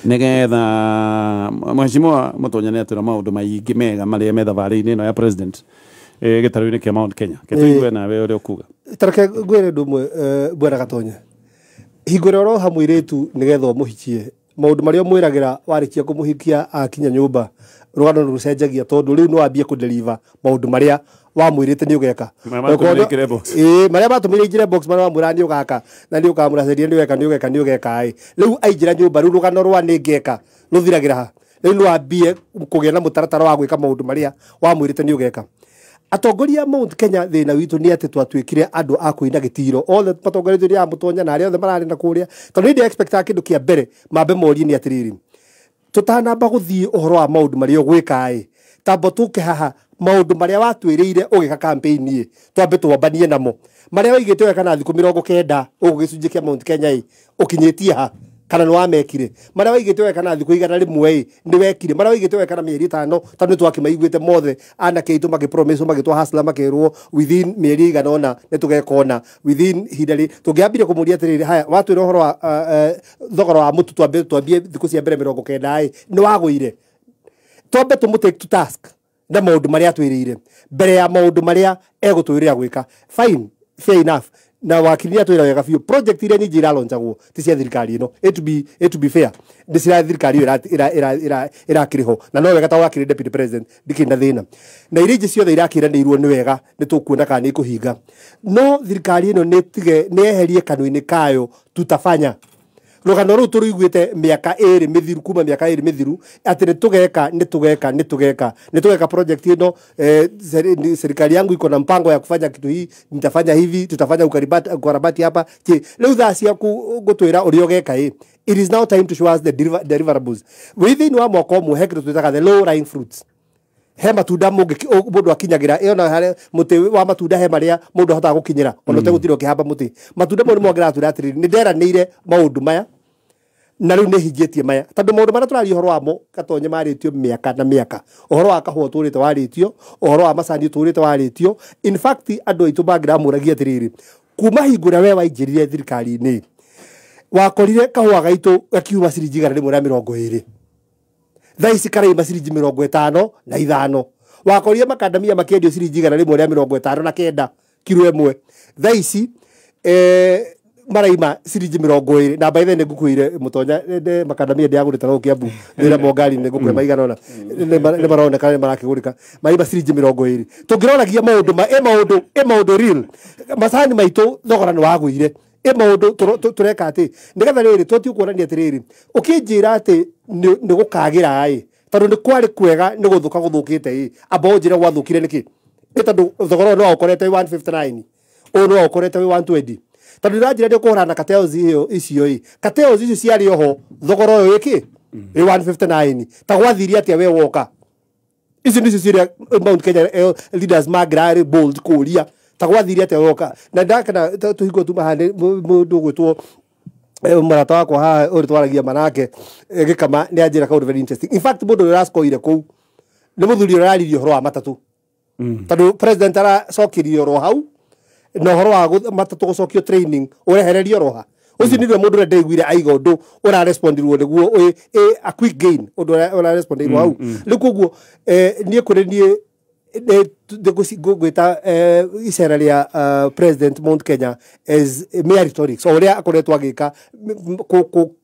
Nigetha mheshimiwa Mutonya nĩ atwĩra maũndũ maingĩ mega marĩa me thabarĩ-inĩ ĩno ya president gĩtarũ-inĩ kĩa Mount Kenya. Ketũigue nawe ũrĩa ũkuga. Tareke ngwĩre ũndũ ũmwe, bwana Gatonya. Hingo ĩrĩa ũroha mũirĩtu nĩgetha ũmũhikie, maũndũ marĩa ũmwĩragĩra warĩkia kũmũhikia akinya nyũmba, rũgano nĩ rũcenjagia tondũ rĩu no wambie kũdeliver maũndũ marĩa wamwĩrĩte nĩ ũgeka. Marĩa matũmire aingĩre box. Ĩĩ, marĩa matũmire aingĩre box, marĩa wamwĩraga nĩ ũgaka na nĩ ũkamũraceria, nĩ ũgeka, nĩ ũgeka, nĩ ũgeka ĩ. Rĩu aingĩra nyũmba, rĩu rũgano rwa nĩ ngeka rũthiragĩra ha. Rĩu no wambie kũgĩa na mũtaratara wa gwĩka maũndũ marĩa wamwĩrĩte nĩ ũgeka. Atongoria a Mount Kenya, thĩna witũ nĩ atĩ twatuĩkire andũ a kũina gĩtiro othe matongoretio nĩ Amũtonya na arĩa othe mararĩ na kũrĩa, tondũ nĩ ndĩ-expectaga kĩndũ kĩa mbere mambe morie nĩ atĩrĩrĩ, tũtanamba gũthiĩ ũhoro wa maũndũ marĩa ũgwĩka ĩ, tamba tũke haha maũndũ marĩa watwĩrĩire ũgĩka campaign ĩ, twambe twambanie namo marĩa waigĩte wega na thikũ 90 ũguo gĩcunjĩ kĩa Mount Kenya ĩ, ũkinyĩtie ha kana nĩ wamekire, marĩa waigĩte wega na thikũ 100 ĩ, nĩ wekire, marĩa waigĩte wega na mĩeri 5, tondũ nĩ twakĩmaiguĩte mothe anake aitũ makĩpromise, magĩtwo hustler, makĩrwo within mĩeri igana ũna nĩ tũgeka ũna, within ihinda rĩ tũngĩambire kũmũria atĩrĩrĩ, haya watwĩra ũhoro wa thogora wa mũtu twambe twambie thikũ cia mbere 90 ĩ, nĩ wagũire. Twambe tũmũ take to task na maũndũ marĩa atwĩrĩire mbere ya maũndũ marĩa egũtwĩrĩra gwĩka. Fine, fair enough. Na wakiri nĩ atwĩra wega biũ, project iria nyingĩ iralonjagwo ti cia thirikari ĩno. It to be fair, nĩ cia thirikari ĩyo ĩrakĩrĩ ho, na no wega ta wakiri deputy president, ndikĩrĩ na thĩna na iria ingĩ ciothe irakĩranĩirwo. Nĩ wega, nĩ tũkuona kana nĩ ikũhinga, no thirikari ĩno nĩ tige nĩ eherie kanua-inĩ kayo "tutafanya". Rũgano rũu tũrũiguĩte mĩaka 2 mĩthiru, kuma mĩaka 2 mĩthiru, atĩ nĩ tũgeka, nĩ tũgeka, nĩ tũgeka, nĩ tũgeka project ĩno, serikali yangu iko na mpango ya kufanya kitu hii, nitafanya hivi, tutafanya ukarabati hapa. Che rĩu thaa ciaku gũtwĩra ũrĩa ũgeka ĩ, it is now time to show us the deliverables. Wĩ thĩinĩ wa mwaka ũmwe, he kĩndũ twĩtaga the low lying fruits, he matunda mũndũ akinyagĩra ĩyo na harĩa mũtĩ wa matunda, he marĩa mũndũ ahotaga gũkinyĩra ona ũtegũtinda ũkĩhamba mũtĩ. Matunda mau nĩ mongeraga twĩra atĩrĩrĩ, nĩ nderanĩire maũndũ maya na rĩu nĩ hingĩtie maya, tondũ maũndũ marĩa tũraria ũhoro wamo, Gatonye, marĩtio mĩaka na mĩaka. Ũhoro wa kahũa ũtũrĩte warĩtio, ũhoro wa macani ũtũrĩte warĩtio. In fact, andũ aitũ mangĩramũragia atĩrĩrĩ, kuma hingo ĩrĩa we waingĩrire thirikari-inĩ, wakorire kahũa gaitũ gakiuma ciringi 120, thaa ici karaima ciringi 55. Wakorire makandamia makĩendio ciringi 159 kiro ĩmwe, thaa ici maraima ciringi 20. Na by the way, nĩ ngũkwĩire Mũtonya, makandamia ndĩagũrĩte na gũkũ Kiambu wĩra mo ngari nĩ ngũkũhe maigana ũna, nĩ maroneka nĩ marakĩgũrĩka, maraima ciringi 20. Tũngĩroragia maũndũ ma ĩ maũndũ ĩ maũndũ real, macani maitũ thogora nĩ wagũire, ĩ maũndũ tũreka atĩ nĩgetha rĩrĩ tũtige kuonania atĩrĩrĩ, ũkĩnjĩra atĩ nĩ gũkagĩra ĩ, tondũ nĩ kwarĩ kwega, nĩ gũthũka gũthũkĩte ĩ, amba ũnjĩre gwathũkire nĩkĩ ĩ, tondũ thogora ũyũ no waũkorete wĩ 159, ũyũ no waũkorete wĩ 120, tondũ ndĩranjĩra nĩ ũkũhũrana na cartels ĩyo icio ĩ, cartels icio ciarĩ oho, thogora ũyũ ĩkĩ wĩ 159, ta gwathire atĩa we woka? Icio nicio ciũria Mount Kenya leaders mangĩrarĩ bold kũria, ta gwathire atĩa woka? Na ndakana tũhingo tuma haha nĩ mũndũ ũgwĩtwo mũrata wakwa haha ũrĩ twaragia manake, gĩkama nĩ anjĩra kaũndũ very interesting. In fact, mũndũ ũrĩa ũracoire kũu nĩ mũthuri ũrĩa ũraririe ũhoro wa matatũ, tondũ president aracokirie oro hau na ũhoro wa matatũ gũcokio training, ũrehererio roha ũcio nĩwe mũndũ ũrĩa ndaiguire aiga ũndũ ũrarespondirwo nĩguo a quick gain, ũndũ ũrĩa ũrarespondirwo hau rĩu. Koguo niĩ kũrĩ niĩ ngwĩta icera rĩa president Mount Kenya as mere rhetorics, o ũrĩa akoretwo agĩka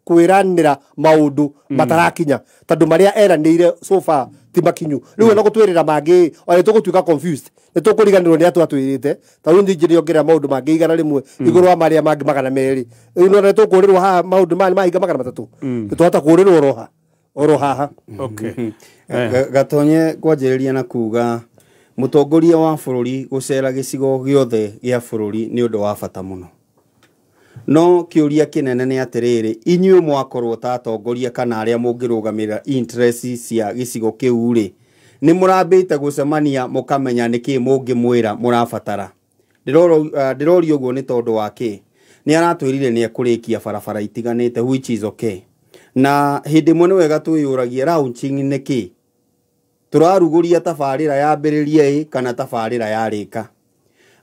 kwĩranĩra maũndũ matarakinya, tondũ marĩa eranĩire so far ti makinyu. Rĩu ona gũtwĩrĩra mangĩ, ona nĩ tũgũtuĩka confused, nĩ tũkũriganĩrwo nĩ atũ atwĩrĩte. Ta rĩu ningĩ nĩongerera maũndũ mangĩ 100 igũrũ wa marĩa mangĩ 200. Rĩu nĩ tũkũrĩrwo haha maũndũ maya nĩ mahinga 300, nĩ twahota kũrĩrwo oro oro haha. Gatonye, kwanjĩrĩria na kuga mũtongoria wa bũrũri gũcera gĩcigo gĩothe gĩa bũrũri nĩ ũndũ wa bata mũno, no kĩũria kĩnene nĩ atĩrĩrĩ, inyuĩ mwakorwo ta atongoria kana arĩa mũngĩrũgamĩrĩra interest cia gĩcigo kĩu rĩ, nĩ mũrambĩte gũcemania mũkamenya nĩkĩ mũngĩmwĩra mũrabatara? Ndĩroria ũguo nĩ tondũ wa kĩ? Nĩ aratwĩrire nĩ ekũrĩkia barabara itiganĩte, which is okay, na hĩndĩ ĩmwe nĩ wega twĩyũragie launching nĩ kĩ? Tũrarugũria tabarĩra yambĩrĩrie ĩ kana tabarĩra yarĩka?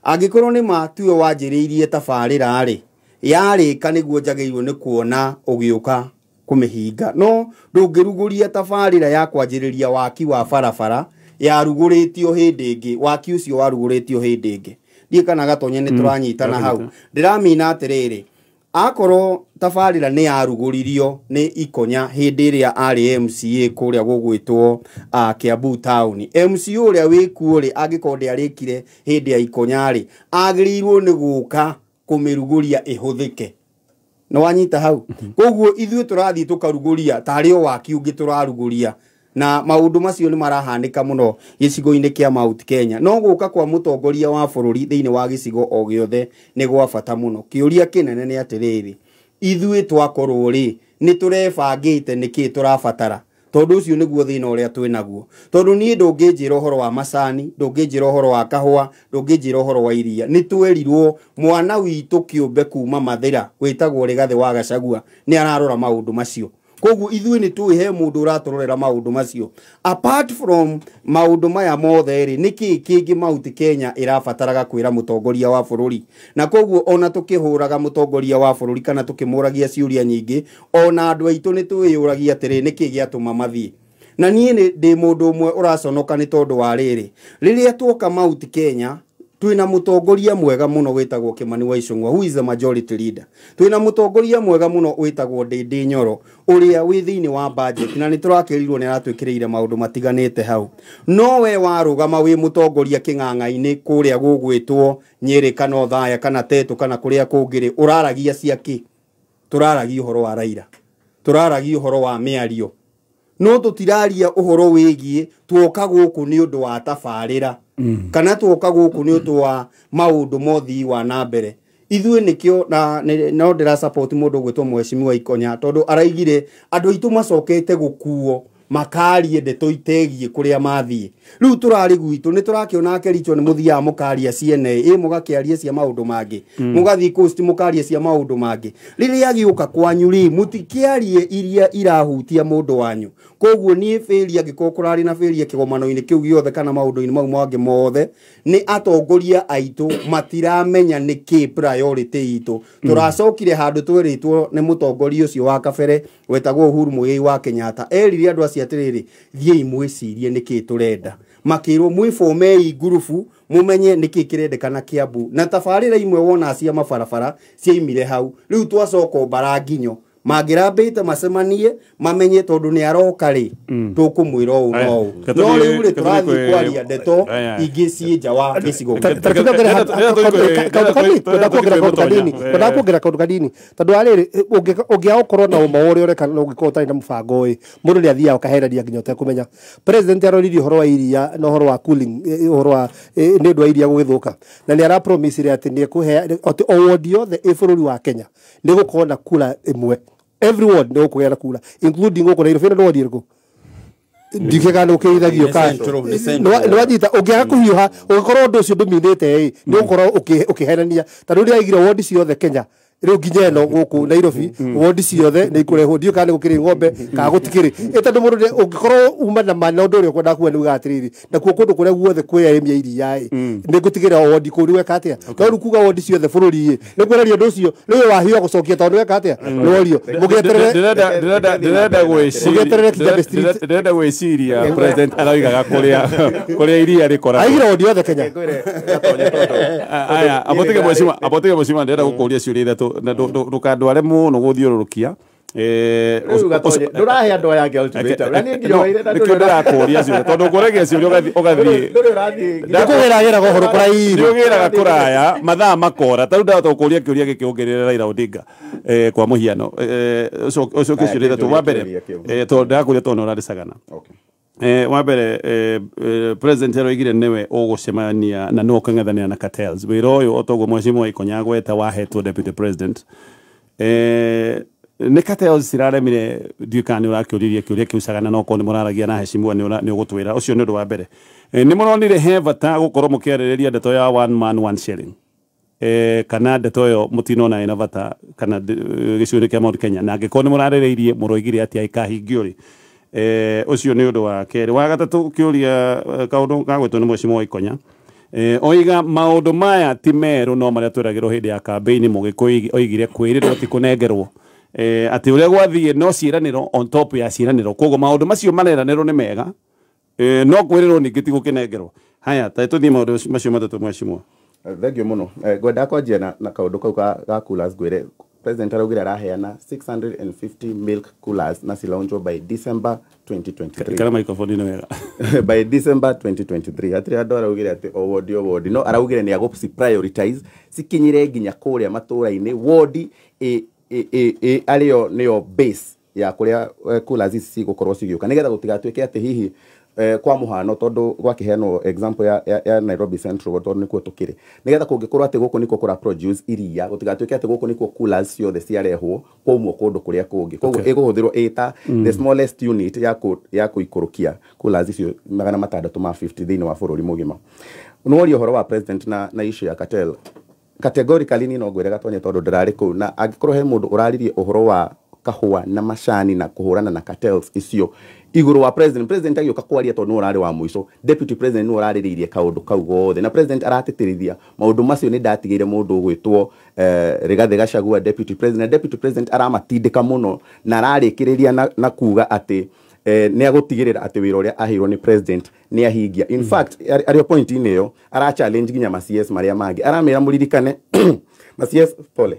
Angĩkorwo nĩ ma tiwe wanjĩrĩirie tabarĩra rĩ, yarĩka nĩguo njagĩrĩirwo nĩ kuona ũgĩũka kũmĩhinga. No ndũngĩrugũria tabarĩra ya kwanjĩrĩria waki wa barabara yarugũrĩtio hĩndĩ ĩngĩ, waki ũcio warugũrĩtio hĩndĩ ĩngĩ. Ndiĩ kana Gatonye nĩ tũranyitana hau. Ndĩramina atĩrĩrĩ, akorwo tabarĩra nĩ yarugũririo nĩ Ikonya hĩndĩ ĩrĩa arĩ MCA kũrĩa gũgwĩtwo Kiambu town, MCA ũrĩa wĩkuo rĩ, angĩkorwo ndĩarĩkire hĩndĩ ya Ikonya rĩ, agĩrĩirwo nĩ gũka kũmĩrugũria ĩhũthĩke. Nĩ wanyita hau? Koguo ithuĩ tũrathiĩ tũkarugũria tarĩ o waki ũngĩ tũrarugũria, na maũndũ macio nĩ marahanĩka mũno gĩcigo-inĩ kĩa Mount Kenya. No gũka kwa mũtongoria wa bũrũri thĩinĩ wa gĩcigo o gĩothe nĩ gwa bata mũno. Kĩũria kĩnene nĩ atĩrĩrĩ, ithuĩ twakorwo rĩ nĩ tũrebangĩte nĩkĩ tũrabatara, tondũ ũcio nĩguo thĩna ũrĩa twĩnaguo. Tondũ niĩ ndũngĩnjĩra ũhoro wa macani, ndũngĩnjĩra ũhoro wa kahũa, ndũngĩnjĩra ũhoro wa iria. Nĩ twerirwo mwana witũ kĩũmbe kuma Mathĩra wĩtagwo Rigathĩ wa Gachagua nĩ ararora maũndũ macio. Koguo ithuĩ nĩ tũĩ he mũndũ ũratũrorera maũndũ macio. Apart from maũndũ maya mothe rĩ, nĩkĩ kĩngĩ Mount Kenya ĩrabataraga kwĩra mũtongoria wa bũrũri? Na koguo ona tũkĩhũraga mũtongoria wa bũrũri kana tũkĩmũragia ciũria nyingĩ, ona andũ aitũ nĩ twĩyũragia atĩrĩ, nĩkĩ gĩatũma mathiĩ? Na niĩ nĩ ndĩ mũndũ ũmwe ũraconoka nĩ tondũ wa rĩrĩ, rĩrĩa tuoka Mount Kenya twĩna mũtongoria mwega mũno wĩtagwo Kimani wa Ichung'wa, who is the majority leader. Twĩna mũtongoria mwega mũno wĩtagwo Ndindi Nyoro, ũrĩa wĩ thĩinĩ wa budget, na nĩ tũrakĩrirwo nĩ aratwĩkĩrĩire maũndũ matiganĩte hau. No we warũgama wĩ mũtongoria kĩng'ang'a-inĩ kũrĩa gũgwĩtwo Nyĩrĩ kana Othaya kana Tetu kana kũrĩa kũngĩ rĩ, ũraragia cia kĩ? Tũraragia ũhoro wa Raila, tũraragia ũhoro wa mĩario, no tũtiraria ũhoro wĩgiĩ tuoka gũkũ nĩ ũndũ wa tabarĩra kana tuoka gũkũ nĩ ũndũ wa maũndũ mothii wa na mbere. Ithuĩ nĩkĩo na no ndĩra support mũndũ ũgwĩtwo Mheshimiwa Ikonya, tondũ araigire andũ aitũ macokete gũkuo makarie ndeto itegiĩ kũrĩa mathiĩ. Rĩu tũrarĩ gwitũ nĩ tũrakĩona Kericho nĩ mũthiaga mũkaria ciene ĩ, mũgakĩaria cia maũndũ mangĩ, mũgathiĩ Coast mũkaria cia maũndũ mangĩ. Rĩrĩa agĩũka kwanyu rĩ, mũtikĩarie iria irahutia mũndũ wanyu. Koguo niĩ failure, angĩkorwo kũrarĩ na failure kĩgomano-inĩ kĩu gĩothe kana maũndũ-inĩ mau mangĩ mothe, nĩ atongoria aitũ matiramenya nĩkĩ priority itũ. Tũracokire handũ twerĩtwo nĩ mũtongoria ũcio wa kabere wetagwo Uhuru Muigai wa Kenyatta, erire andũ acio atĩrĩrĩ, thiĩi mwĩcirie nĩkĩ tũrenda. Makĩrwo mwĩbomei ngurubu mũmenye nĩkĩ kĩrendekana Kiambu. Na tabarĩra imwe wona cia mabarabara ciaimire hau. Rĩu twacoka mbara nginyo mangĩrambĩte macemanie mamenye tondũ nĩ aroka rĩ, tũkũmwĩra ũũ na ũũ. No rĩu rĩ, tũrathiĩ kwaria ndeto ingĩ ciĩ nja wa gĩcigo. Kuongerera kaũndũ kanini, tondũ wa rĩrĩ, ũngĩaga gũkorwo na ũma ũrĩa ũreka na ũngĩkorwo ũtarĩ na mũbango ĩ, mũndũ nĩ athiaga ũkaherania nginya ũtekũmenya. President aroririe ũhoro wa iria na ũhoro wa cooling, ũhoro wa nĩ ũndũ wa iria gũgĩthũka, na nĩ arapromisire atĩ nĩ ekũhe atĩ o ward yothe ĩ bũrũri wa Kenya nĩ gũkorwo na kura ĩmwe. Every ward nĩ gũkũgĩa na kura, including gũkũ Nairobi. Nĩ ward ĩrĩkũ? Ndikĩga nĩ ũkĩrithagio nĩ wanyita. Ũngĩaga kũhiũha, ũngĩkorwo ũndũ ũcio ndũminĩte ĩ, nĩ ũgũkorwo ũkĩhenania. Ta rĩu nĩaigire ward ciothe Kenya, rĩu nginya ĩno gũkũ Nairobi, ward ciothe nĩ ikũrehwo. Ndiũĩ kana nĩ gũkĩrĩ ng'ombe kana gũtikĩrĩ ĩ, tondũ mũndũ ũngĩkorwo uma na ma na ũndũ ũrĩa ũkwenda kuga nĩ ugaga atĩrĩrĩ, nakuo kũndũ kũrĩa guothe kwĩ arĩmi a iria ĩ, nĩ ngũtigĩrĩra o ward kũu. Nĩ weka atĩa? No rĩu kuga ward ciothe bũrũri ĩ, nĩ kwĩraria ũndũ ũcio rĩu wahiũha gũcokia, tondũ nĩ weka atĩa? Nĩ worio mũgĩeterere. Ndĩrenda Mũgĩeterere Kijabe Street. Ndĩrenda gwĩciria president aroigaga kũrĩa iria rĩkoragwo. Aigire ward yothe Kenya. Aya, abotige mweshima, abotige mweshima, ndĩrenda gũkũria ciũria ithatũ na ndũkandware mũno gũthiũrũrũkia. Ndũrahe andũ aya angĩ ultimatum. Na niĩ nginya waire na Nĩkĩo ndĩrakũria ciũria, tondũ ngũragia ciũria ũgathiĩ ndũrĩ ũrathiĩ. Nĩkũgerageraga ũhoro kũraihu. Nĩ ũgĩraga kũraya mathaa makora. Ta rĩu ndahota gũkũria kĩũria gĩkĩ ũngĩrĩre Raila Odinga, kwa mũhiano, ũcokie Aya, ciũria ithatũ. Wa mbere, kĩũria kĩu. Tondũ ndĩrakũria tondũ nĩ ũrarĩcagana. Wa mbere, president aroigire nĩwe ũgũcemania na nĩwe ũkũng'ethanĩra na cartels. Wĩra ũyũ o toguo Mheshimiwa Ikonya agweta wahetwo deputy president, nĩ cartels ciraremire. Ndiũĩ kana nĩ ũrakĩũririe kĩũria kĩu cagana, no okorwo nĩ mũraragia na heshimiwa nĩ ũgũtwĩra. Ũcio nĩ ũndũ wa mbere. Nĩ mũronire he bata gũkorwo mũkĩarĩrĩria ndeto ya one man one sharing, kana ndeto ĩyo mũtinona ĩna bata kana gĩcigo-inĩ kĩa Mount Kenya? Na angĩkorwo nĩ mũrarĩrĩirie, mũroigire atĩa ĩkahingio rĩ? Ũcio nĩ ũndũ wa kerĩ. Wa gatatũ, kĩũria, kaũndũ gagwĩtwo nĩ Mheshimiwa Ikonya, oiga maũndũ maya ti merũ, no marĩa tweragĩrwo hĩndĩ ya kambĩini. Mũgĩkũyũ oigire kwĩrĩrwo ti kũnengerwo. Atĩ ũrĩa gwathiĩ no ciĩranĩro on top ya ciĩranĩro, koguo maũndũ macio mareranĩrwo nĩ mega, no kwĩrĩrwo ningĩ ti gũkĩnengerwo. Haya, ta tũthiĩ maũndũ macio matatũ, mheshimiwa. Thank you mũno. Ngwenda kwanjia na kaũndũ kau ga coolers. Ngwĩre president araugire araheana 650 milk coolers na cilaunchwo by December 2023. Kana microphone nĩ wega. By December 2023. Hatirĩ handũ araugire atĩ o wodi o wodi, no araugire nĩ agũci prioritize cikinyire nginya kũrĩa matũra-inĩ, wodi arĩo nĩyo base ya kũrĩa coolers ici cigũkorwo cigĩũka, nĩgetha gũtigatuĩke atĩ hihi kwa mũhano, tondũ gwakĩheanwo example ya Nairobi Central, tondũ nĩkuo tũkĩrĩ, nĩgetha kũngĩkorwo atĩ gũkũ nĩkuo kũra produce iria, gũtigatuĩke atĩ gũkũ nĩkuo coolers ciothe ciarehwo kwaumwo kũndũ kũrĩa kũngĩ. Koguo ĩkũhũthĩrwo ĩta the smallest unit ya kũikũrũkia coolers icio 650 thĩinĩ wa bũrũri mũgima. Nĩworia ũhoro wa president na issue ya cartel. Categorically niĩ no ngwĩre Gatonye, tondũ ndĩrarĩ kũu, na angĩkorwo he mũndũ ũraririe ũhoro wa kahũa na macani na kũhũrana na cartels icio igũrũ wa president, president agĩũka kwaria tondũ nĩwe ũrarĩ wa mũico, deputy president nĩwe ũrarĩrĩirie kaũndũ kau gothe, na president aratĩtĩrithia maũndũ macio. Nĩ ndatigĩire mũndũ ũgwĩtwo Rigathĩ Gachagua deputy president, na deputy president aramatindĩka mũno na ararĩkĩrĩria na kuga atĩ nĩ agũtigĩrĩra atĩ wĩra ũrĩa aheirwo nĩ president nĩ ahingia. In fact, arĩ o point-inĩ ĩyo ara challenge nginya ma CS marĩa mangĩ, aramĩra mũririkane ma CS, pole,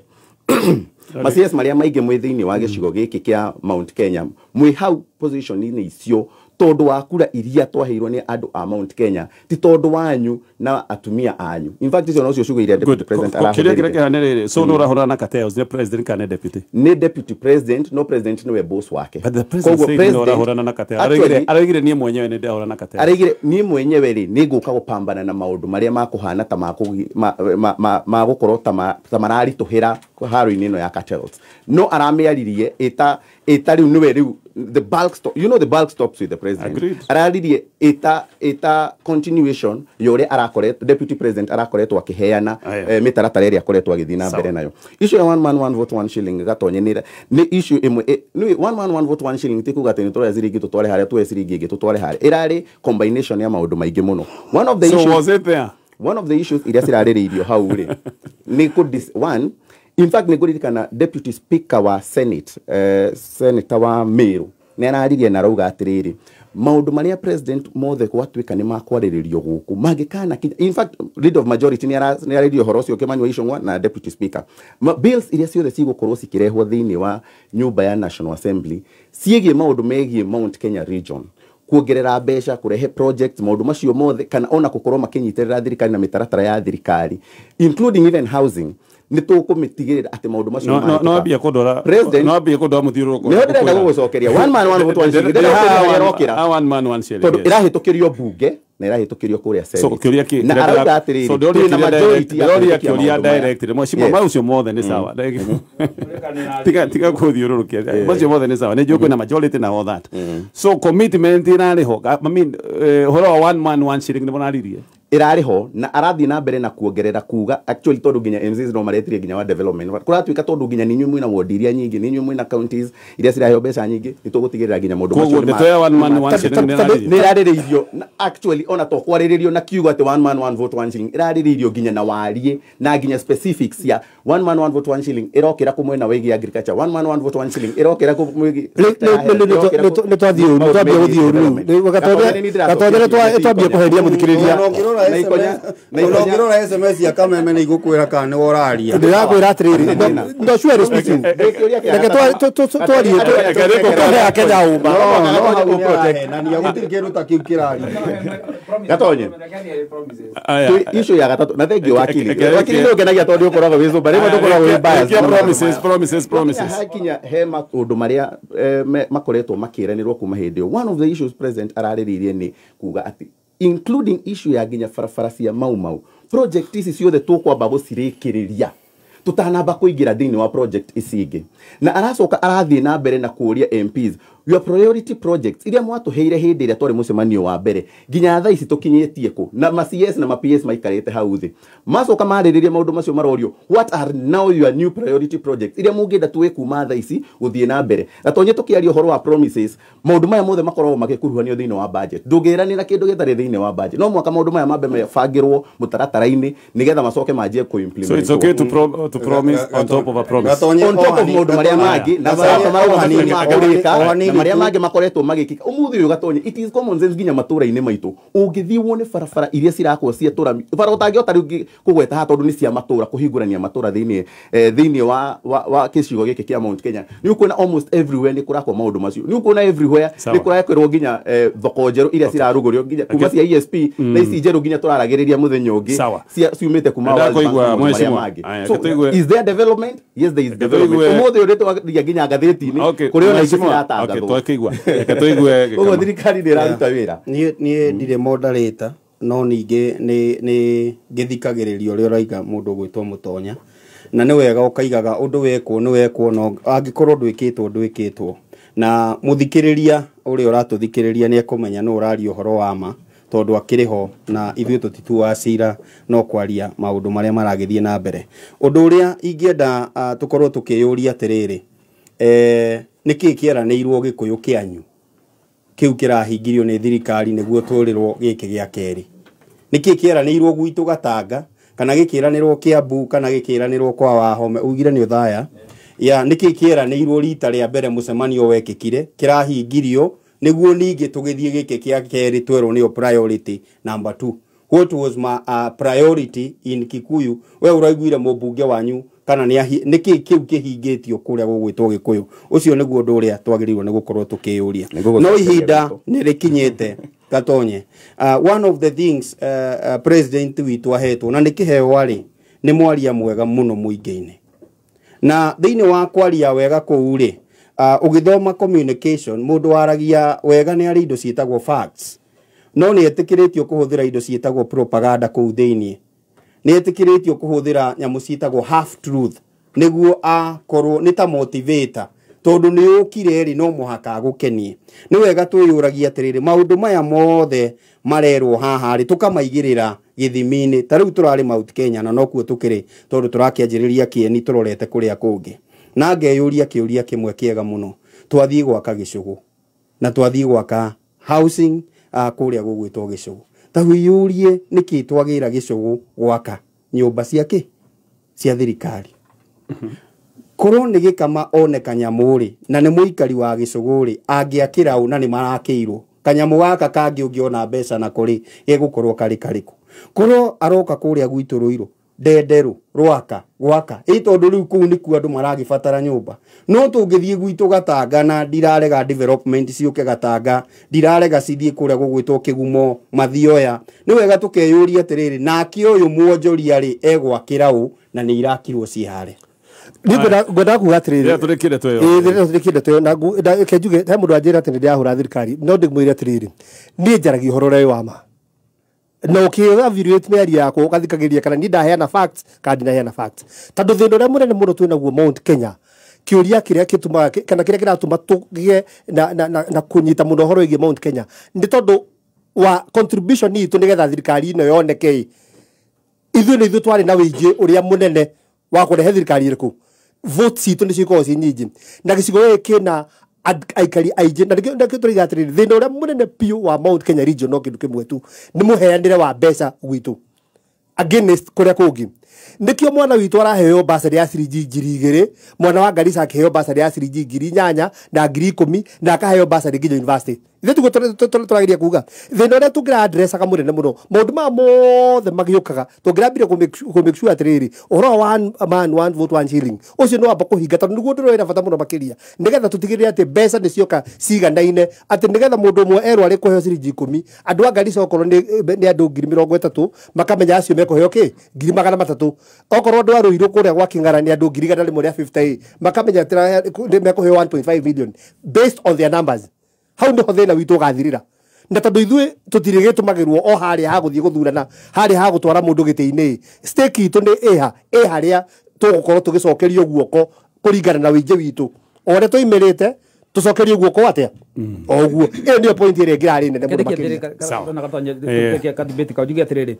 ma CS marĩa maingĩ mwĩ thĩinĩ wa gĩcigo gĩkĩ kĩa Mount Kenya, mwĩ hau position-inĩ icio tondũ wa kura iria twaheirwo nĩ andũ a Mount Kenya, ti tondũ wanyu na atumia anyu. In fact, icio nocio ciugo iria deputy president Kĩrĩa kĩrĩa arahũthĩrire. Kĩhana rĩrĩ, so nĩ ũrahũrana na cartels, nĩ president kana nĩ deputy? Nĩ deputy president, no president nĩwe boss wake. But the president Koguo said nĩ ũrahũrana na cartels. Actually, Araugire niĩ mwenyewe nĩ ndĩrahũrana na cartels. Araigire niĩ mwenyewe rĩ, nĩ ngũka gũpambana na maũndũ marĩa makũhana ta magũkorwo ta mararitũhĩra haro-inĩ ĩno ya cartels, no aramĩaririe ĩta rĩu nĩwe rĩu the bulk stop, you know, the bulk stops with the president. Agreed. Araririe ĩta continuation ya ũrĩa arakoretwo, deputy president arakoretwo akĩheana Aya. mĩtaratara ĩrĩa akoretwo agĩthiĩ na mbere nayo. Issue ya one man one vote one shilling, Gatonye, nĩ issue ĩmwe nĩ one man one vote one shilling ti kuga atĩ nĩ tũroya ciringi tũtware harĩa, tuoye ciringi ĩngĩ tũtware harĩa. Ĩrarĩ combination ya maũndũ maingĩ mũno. One of the So issues was it there? One of the issues iria cirarĩrĩirio hau rĩ, nĩ one, in fact, nĩ ngũririkana deputy speaker wa senate, senator wa Meru, nĩ araririe na arauga atĩrĩrĩ, maũndũ marĩa president mothe gwatuĩka nĩ makwarĩrĩrio gũkũ mangĩkana kinya. In fact, leader of majority nĩ araririe ũhoro ũcio, Kimani wa Ichung'wa na deputy speaker. Bills iria ciothe cigũkorwo cikĩrehwo thĩinĩ wa nyũmba ya National Assembly ciĩgiĩ maũndũ megiĩ Mount Kenya region, kuongerera mbeca, kurehe projects, maũndũ macio mothe, kana ona gũkorwo makĩnyitĩrĩra thirikari na mĩtaratara ya thirikari, including even housing, nĩ tũkũmĩtigĩrĩra atĩ maũndũ macio No, no, nĩ no mahĩtũka. ambia kũndwara. President No ambia kũndwara mũthiũrũrũko. Nĩho ndĩrenda gũgũcokeria. One man one vote one shilling. Ndĩrenda gũkũria harĩa ĩrokĩra. One man one shilling. Tondũ Yes. ĩrahĩtũkĩrio bunge na ĩrahĩtũkĩrio kũrĩa So Senate. kĩũria kĩ Na arauga atĩrĩrĩ, so ndĩroria twĩna kĩũria majority ya ndĩroria kũhĩtũkia kĩũria maũndũ maya. direct. Mheshimiwa, maũcio mothe nĩ sawa. Tiga kũthiũrũrũkia. Macio mothe nĩ sawa. Nĩ njũĩ kwĩna majority na all that. So commitment ĩrarĩ ho. I mean, ũhoro wa one man one shilling nĩ mũraririe. Ĩrarĩ ho, na arathiĩ na mbere na kuongerera kuga actually tondũ nginya MCs no maretirie nginya wa development kũratuĩka, tondũ nginya ninyu mwĩna ward iria nyingĩ, ninyu mwĩna counties iria ciraheo mbeca nyingĩ, nĩ tũgũtigĩrĩra nginya maũndũ Koguo macio nĩ ndeto ya one man one shilling nĩ ĩrarĩrĩrio. Nĩ ĩrarĩrĩirio na actually ona to kwarĩrĩrio na kiugo atĩ one man one vote one shilling, ĩrarĩrĩirio nginya na wariĩ na nginya specifics ya one man one vote one shilling ĩrokĩra kũ mwena wĩgiĩ agriculture, one man one vote one shilling ĩrokĩra kũ mwĩgiĩ Nĩ twathiĩ ũru, nĩ twambia gũthiĩ ũru rĩu. Gatonye, nĩ twambia kũheria mũthikĩrĩria. Ona ũngĩrora SMS ya Kameme nĩ igũkwĩra kana nĩwe ũraria. Ndĩrakwĩra atĩrĩrĩ, no sure speaking, reke twarie tũhe Akenya ũma. No, no, hau nĩ arahenania, gũtirĩ kĩndũ ta kĩu kĩraria. Gatonye. Aya. Issue ya gatatũ, na thengiũ wakili. Wakili, nĩ ũngenagia tondũ ũkoragwo wĩ cũmba, rĩmwe ndũkoragwo wĩ biased. Rekia promises, promises, promises. Hakinya he maũndũ marĩa makoretwo makĩranĩrwo kuma hĩndĩ ĩyo, one of the issues president ararĩrĩirie nĩ kuga atĩ including issue ya nginya barabara cia Mau Mau project, ici ciothe tũkwamba gũcirĩkĩrĩria tũtanamba kũingĩra thĩinĩ wa project ici ingĩ. Na aracoka arathiĩ na mbere na kũũria MPs, your priority projects iria mwatũheire hĩndĩ ĩrĩa twarĩ mũcemanio wa mbere, nginya thaa ici tũkinyĩtie kũ? Na ma CS na ma PS maikarĩte hau thĩ, macoka marĩrĩria maũndũ macio, marorio, what are now your new priority projects iria mũngĩenda tuwe kuma thaa ici gũthiĩ na mbere? Gatonye, tũkĩaria ũhoro wa promises, maũndũ maya mothe makoragwo magĩkuruhanio thĩinĩ wa budget. Ndũngĩranĩra kĩndũ gĩtarĩ thĩinĩ wa budget. No mwaka maũndũ maya mambe mabangĩrwo mũtaratara-inĩ nĩgetha macoke manjie So it's okay to To promise on top of a promise. On top of maũndũ marĩa mangĩ na marĩa na marĩa mangĩ makoretwo magĩkĩka ũmũthĩ ũyũ Gatonye, it is common sense nginya matũra-inĩ maitũ ũngĩthiĩ wone barabara iria cirakwo cia tũra bara ũtangĩhota rĩu kũgweta haha tondũ nĩ cia matũra kũhingũrania matũra thĩinĩ wa gĩcigo gĩkĩ kĩa Mount Kenya nĩ ũkuona almost everywhere nĩ kũrakwo maũndũ macio nĩ ũkuona everywhere nĩ kũrakwĩrwo nginya thoko njerũ iria cirarugũrio nginya kuma cia ESP na ici njerũ nginya tũraragĩrĩria mũthenya ũngĩ ciumĩte kuma World Bank marĩa mangĩ. So is there development? Yes, there is development. Ũmũthĩ ũyũ twathiĩ nginya ngathĩti-inĩ kũrĩ ona icio ciratangathwo. Ũguo thirikari nĩ ĩraruta wĩra. Niĩ ndirĩ moderator no ningĩ nĩ ngĩthikagĩrĩria ũrĩa ũraiga mũndũ ũgwĩtwo Mũtonya na nĩ wega ũkaigaga ũndũ wekwo nĩ wekwo no angĩkorwo ndwĩkĩtwo ndwĩkĩtwo na mũthikĩrĩria ũrĩa ũratũthikĩrĩria nĩ ekũmenya nũ ũraria ũhoro wa ma tondũ akĩrĩ ho na ithuĩ tũtituaga cira no kwaria maũndũ marĩa maragĩthiĩ na mbere. Ũndũ ũrĩa ingĩenda tũkorwo tũkĩyũria atĩrĩrĩ, nĩkĩĩ kĩeranĩirwo Gĩkũyũ kĩanyu kĩu kĩrahingirio nĩ thirikari nĩguo tũrĩrwo gĩkĩ gĩa kerĩ? Nĩkĩĩ kĩeranĩirwo gwitũ Gatanga kana gĩkĩranĩrwo Kiambu kana gĩkĩranĩrwo kwa Wahome ugire nĩ ũthaya ya nĩkĩĩ kĩeranĩirwo rita rĩa mbere mũcemanio wekĩkire kĩrahingirio nĩguo ningĩ tũgĩthiĩ gĩkĩ kĩa kerĩ twerwo nĩyo priority number 2. What was my priority in Kikuyu? We ũraiguire mũmbunge wanyu kana nĩkĩĩ kĩu kĩhingĩtio kũrĩa gũgwĩtwo Gĩkũyũ? Ũcio nĩguo ũndũ ũrĩa twagĩrĩirwo nĩ gũkorwo tũkĩyũria. No ihinda nĩ rĩkinyĩte Gatonye. One of the things president witũ ahetwo na nĩ kĩheo arĩ nĩ mwaria mwega mũno mũingĩ-inĩ. Na thĩinĩ wa kwaria wega kũu rĩ, ũgĩthoma communication mũndũ waragia wega nĩ arĩ indo ciĩtagwo facts no nĩ etĩkĩrĩtio kũhũthĩra indo ciĩtagwo propaganda kũu thĩinĩ, nĩ etĩkĩrĩtio kũhũthĩra nyamũ ciĩtagwo half truth nĩguo akorwo nĩ ta motivator tondũ nĩ ũkire rĩ no mũhaka agũkenie. Nĩ wega twĩyũragia atĩrĩrĩ, maũndũ maya mothe marerwo haha rĩ tũkamaigĩrĩra gĩthimi-inĩ. Ta rĩu tũrarĩ Mount Kenya na nokuo tũkĩrĩ tondũ tũrakĩanjĩrĩria kĩeni tũrorete kũrĩa kũngĩ. Na ngeyũria kĩũria kĩmwe kĩega mũno, twathiĩ gwaka gĩcũgũ na twathiĩ gwaka housing kũrĩa gũgwĩtwo gĩcũgũ, ta wĩyũrie nĩkĩ twagĩra gĩcũgũ gwaka nyũmba cia kĩ cia thirikari? Korwo nĩ gĩkama one kanyamũ rĩ na nĩ mũikari wa gĩcũgũ rĩ angĩakĩra ũ na nĩ marakĩirwo kanyamũ gaka kangĩ ũngĩona mbeca nako rĩ gegũkorwo karĩ karĩkũ? Korwo aroka kũrĩa gwitũ Rũirũ Ndenderũ Rwaka gwaka ĩ tondũ rĩu kũu nĩkuo andũ maragĩbatara nyũmba. No tũngĩthiĩ gwitũ Gatanga na ndirarega development ciũke Gatanga, ndirarega cithiĩ kũrĩa gũgwĩtwo Kĩgumo Mathioya, nĩ wega tũkeyũria atĩrĩrĩ, nake ũyũ mwonjoria rĩ egwakĩra ũ na nĩ irakirwo ciĩ harĩa? Ngwenda kuga atĩrĩrĩ, tũrĩkie ndeto ĩyo na reke njuge he mũndũ anjĩra atĩ nĩ ndĩrahũra thirikari no ndĩmwĩre atĩrĩrĩ, niĩ njaragia ũhoro ũrĩa wĩ wa ma na ũkĩ-evaluate mĩario yakwa ũgathikagĩrĩria kana niĩ ndaheana facts kana ndinaheana facts, tondũ thĩna ũrĩa mũnene mũno twĩ naguo Mount Kenya, kĩũria kĩrĩa gĩtũmaga kana kĩrĩa kĩratũma tũgĩe na kũnyita mũno ũhoro wĩgiĩ Mount Kenya nĩ tondũ wa contribution itũ nĩgetha thirikari ĩno yoneke. Ithuĩ nĩ ithuĩ twarĩ na wĩingĩ ũrĩa mũnene wa kũrehe thirikari ĩrĩkũ, votes citũ nĩcio ikoragwo ciĩ nyingĩ na gĩcigo gĩkĩ kĩna aikari aingĩ na nĩkĩo tũraiga atĩrĩrĩ, thĩna ũrĩa mũnene biũ wa Mount Kenya region no kĩndũ kĩmwe tu, nĩ mũheanĩre wa mbeca gwitũ against kũrĩa kũngĩ. Nĩkĩo mwana witũ araheo basarĩ ya ciringi 2,000, mwana wa Garissa akĩheo basarĩ ya ciringi 8,000 na 10,000 na akaheo basarĩ nginya university. Ithuĩ tiguo tũrageria kuga thĩna ũrĩa tũngĩra addressaga mũnene mũno, maũndũ maya mothe magĩũkaga tũngĩrambire kũ make sure atĩrĩrĩ, ũhoro wa one man one vote one shilling ũcio nĩ wamba kũhinga tondũ nĩguo ũndũ ũrĩa wĩna bata mũno makĩria, nĩgetha tũtigĩrĩre atĩ mbeca nĩ cioka ciganaine, atĩ nĩgetha mũndũ ũmwe erwo arĩ kũheo ciringi 10, andũ a Garissa okorwo nĩ andũ 30,000 makamenya acio mekũheo kĩ 300,000, okorwo andũ a Ruiru kũrĩa gwa Kĩng'ara nĩ andũ 150,000 makamenya atĩ mekũheo 1.5 million based on their numbers. Hau nĩho thĩna witũ ũgathirĩra. Na tondũ ithuĩ tũtirĩ gĩtũmagĩrwo o harĩa ha gũthiĩ gũthurana, harĩa ha gũtwara mũndũ gĩtĩ-inĩ, stake itũ nĩ ĩha ĩ harĩa tũgũkorwo tũgĩcokerio guoko kũringana na wĩingĩ witũ o ũrĩa tũimĩrĩte tũcokerio guoko atĩa o ũguo. Ĩyo nĩyo point ĩrĩa ĩngĩrarĩ nene mũno makĩria. Njuge atĩrĩrĩ,